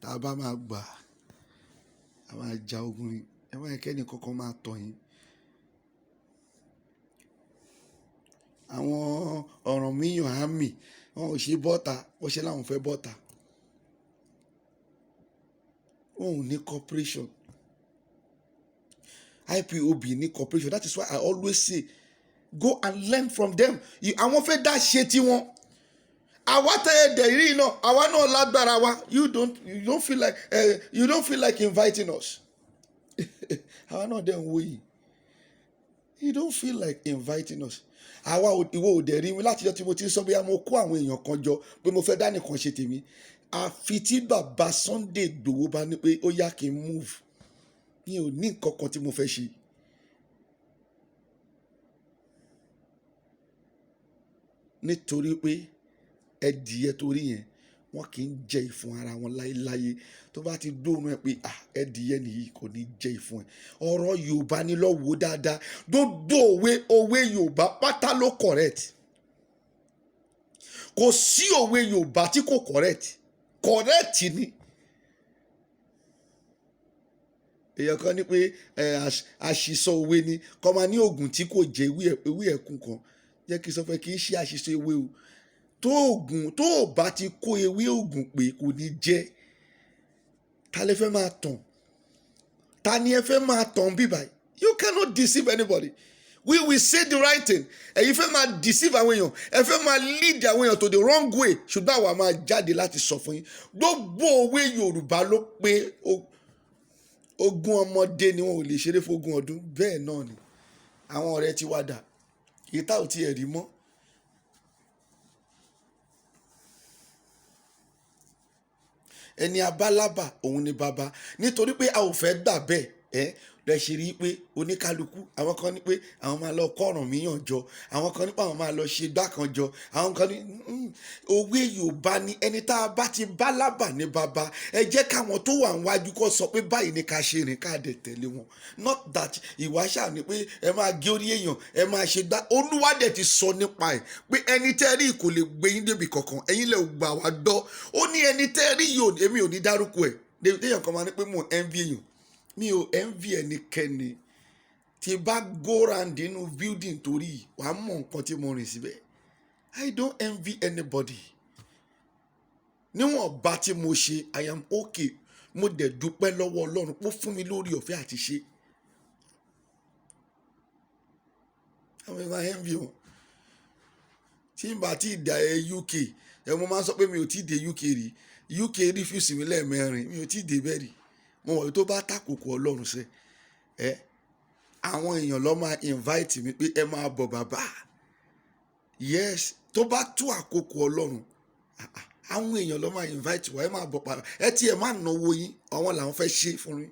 tá a bá máa gbà, a máa ja ogun ni. Ẹ má yẹ kẹ́ni kankan máa tọ̀ yín. Àwọn Ọ̀rànmíyàn àmì, wọn ò ṣe bọ́ta, wọ́n ṣe láwọn fẹ́ bọ́ta. Wọn ò ní cooperation. IPOB ní cooperation. That is why I always say, go and learn from them. Àwọn fẹ́ dá ṣe tiwọn. Àwa tẹ́ ẹ dẹ̀ rí iná, àwa náà lágbára wa. You don't feel like inviting us. Àwa náà dẹ̀ ń wò yìí. You don't feel like inviting us. Àwa ìwọ ò dẹ̀ rí mi látijọ́ tí mo ti ń sọ bóyá mo kó àwọn èèyàn kan jọ pé mo fẹ́ dá nìkan ṣe tèmi. Àfi tí bàbá Sunday Igboho bá ní pé ó yá kí n move. Mi ò ní nǹkan kan tí mo fẹ́ ṣe. Nítorí pé ẹdìyẹ torí yẹn, wọn kì í jẹ ìfun ara wọn láéláé. Tó bá ti gbóòórùn ẹ pé, ah, ẹdìyẹ nìyí, kò ní jẹ ìfun ẹ. Ọ̀rọ̀ Yorùbá ni, lọ wò dáadáa. Gbogbo òwe òwe Yorùbá pátá ló correct. Kò sí òwe Yorùbá tí kò correct. Correct ni. Èèyàn kan ní pé ẹ àṣìsọ òwe ni kọ́ máa ní oògùn tí kò jẹ́ ewé ẹ̀kún kan. Jẹ́ kí n sọ fún ẹ, kì í ṣe àṣìṣe ewé o. Tó oògùn tó o bá ti kó ewé oògùn pé, kò ní jẹ́. Ta lẹ fẹ́ máa tàn? Ta ni ẹ fẹ́ máa tàn bí báyìí? You cannot deceive anybody. We will say the right thing. Ẹ̀yin fẹ́ máa deceive àwọn èèyàn, ẹ fẹ́ máa lead àwọn èèyàn to the wrong way, ṣùgbọ́n àwa máa jáde láti sọ fún yín. Gbogbo òwe Yorùbá ló pé. Ogún ọmọdé ni wọn ò lè ṣeré fógún ọdún. Bẹ́ẹ̀ náà ni àwọn ọ̀rẹ́ ti wá dà ìta ò tiẹ̀ rí mọ́. Ẹni abálábà òun ni bàbá. Nítorí pé a ò fẹ́ gbà bẹ́ẹ̀, ẹ lẹ ṣe rí i pé oníkálukú, àwọn kan ní pé àwọn máa lọ kọ́ Ọ̀rànmíyàn jọ, àwọn kan ní pé àwọn máa lọ ṣe gbá kan jọ, àwọn kan ní òwe Yorùbá ní ẹni tá a bá ti bá lábà ní bàbá. Ẹ jẹ́ káwọn tó wà níwájú kó sọ pé báyìí ni ká ṣe rìn, ká dẹ̀ tẹ̀lé wọn. Not that ìwà ṣáà ni pé ẹ máa gé orí èèyàn, ẹ máa ṣe gbá. Olúwa dẹ̀ ti sọ nípa ẹ̀ pé ẹni tẹ́ rí kò lè gbé yín débi kankan. Ẹ̀yin lè gbà wá gbọ́. Ó ní ẹni tẹ́ rí yìí, èmi ò ní dárúkọ ẹ̀. Téèyàn kan máa ní pé mò ń envy èèyàn, mi ò envy ẹnikẹ́ni. Tí bá go round nínú building torí wàá mọ nǹkan tí mo rìn síbẹ̀. I don't envy anybody. Níwọ̀n bá tí mo ṣe, I am okay. Mo dẹ̀ dúpẹ́ lọ́wọ́ Ọlọ́run pé ó fún mi lórí ọ̀fẹ́ àti ṣe. Àwọn èèyàn envy wọn. Tí n bá ti dà ẹ UK ẹ, mo máa ń sọ pé mi ò tí ì dé UK rí. UK refuse mi lẹ́ẹ̀mẹrin, mi ò tí ì dé bẹ́ẹ̀ rí. Mo mọ̀ pé tó bá tàkòkò Ọlọ́run ṣe ẹ, àwọn èèyàn ló máa invite mi pé ẹ máa bọ̀ bàbá. Yes, tó bá tó àkókò Ọlọ́run, àwọn èèyàn ló máa invite wa, ẹ máa bọ̀ padà, ẹ tí ẹ máa náwó yín, àwọn làwọn fẹ́ ṣe fún yín.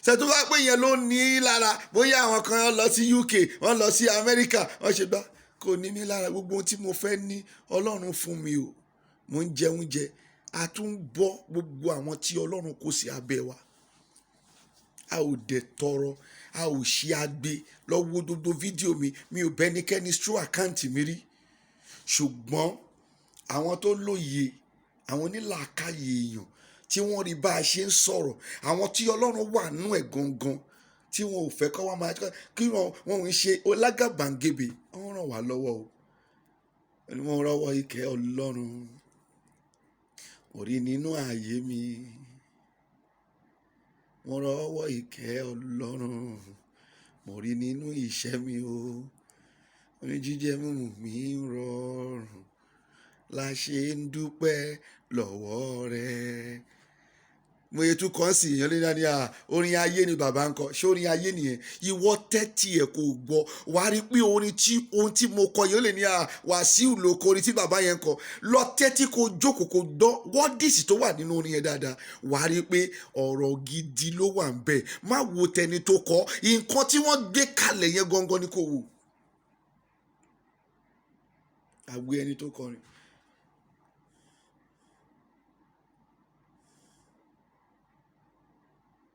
Ṣètò bá pé yẹn ló ní í lára, bóyá àwọn kan lọ sí UK, wọ́n lọ sí Amẹ́ríkà, wọ́n ṣe gbá, kò ní mí lára. Gbogbo ohun tí mo fẹ́ ní, Ọlọ́run fún mi o. Mo ń jẹ oúnjẹ, a tún ń bọ́ gbogbo àwọn tí Ọlọ́run kó sí abẹ́ wa. A ò dẹ̀ tọrọ, a ò ṣe agbe. Lọ wo gbogbo fídíò mi, mi ò bẹ́nikẹ́ni through account mi rí. Ṣùgbọ́n àwọn tó lóye, àwọn onílàákàyè èèyàn tí wọ́n rí bá a ṣe ń sọ̀rọ̀, àwọn tí Ọlọ́run wà nú ẹ̀ gangan, tí wọn ò fẹ́ kọ́ wá máa kí wọn ò ń ṣe olágàbàǹgebè, wọ́n ràn wá lọ́wọ́ o. Wọ́n rọ́wọ́ ìkẹ́ Ọlọ́run. Mo rí nínú ààyè mi, mo rọ́wọ́ ìkẹ́ Ọlọ́run. Mo rí nínú ìṣẹ́ mi o, oní jíjẹ mímu mi ń rọrùn, la ṣe ń dúpẹ́ lọ́wọ́ rẹ. Mo yẹ tún kọ́ sí èèyàn lé ní à, orin ayé ni bàbá ń kọ. Ṣé orin ayé nìyẹn? Ìwọ tẹ́tí ẹ̀ kò gbọ́, wà á rí pé orin tí ohun tí mo kọ yìí, ó lè ní à, Wàsíù ló kọ orin tí bàbá yẹn ń kọ. Lọ tẹ́tí kó jókòó kó gbọ́ words tó wà nínú orin yẹn dáadáa, wà á rí pé ọ̀rọ̀ gidi ló wà ń bẹ̀. Má wo tẹni tó kọ, nǹkan tí wọ́n gbé kalẹ̀ yẹn gangan ni kò wò. Àgbé ẹni tó kọrin.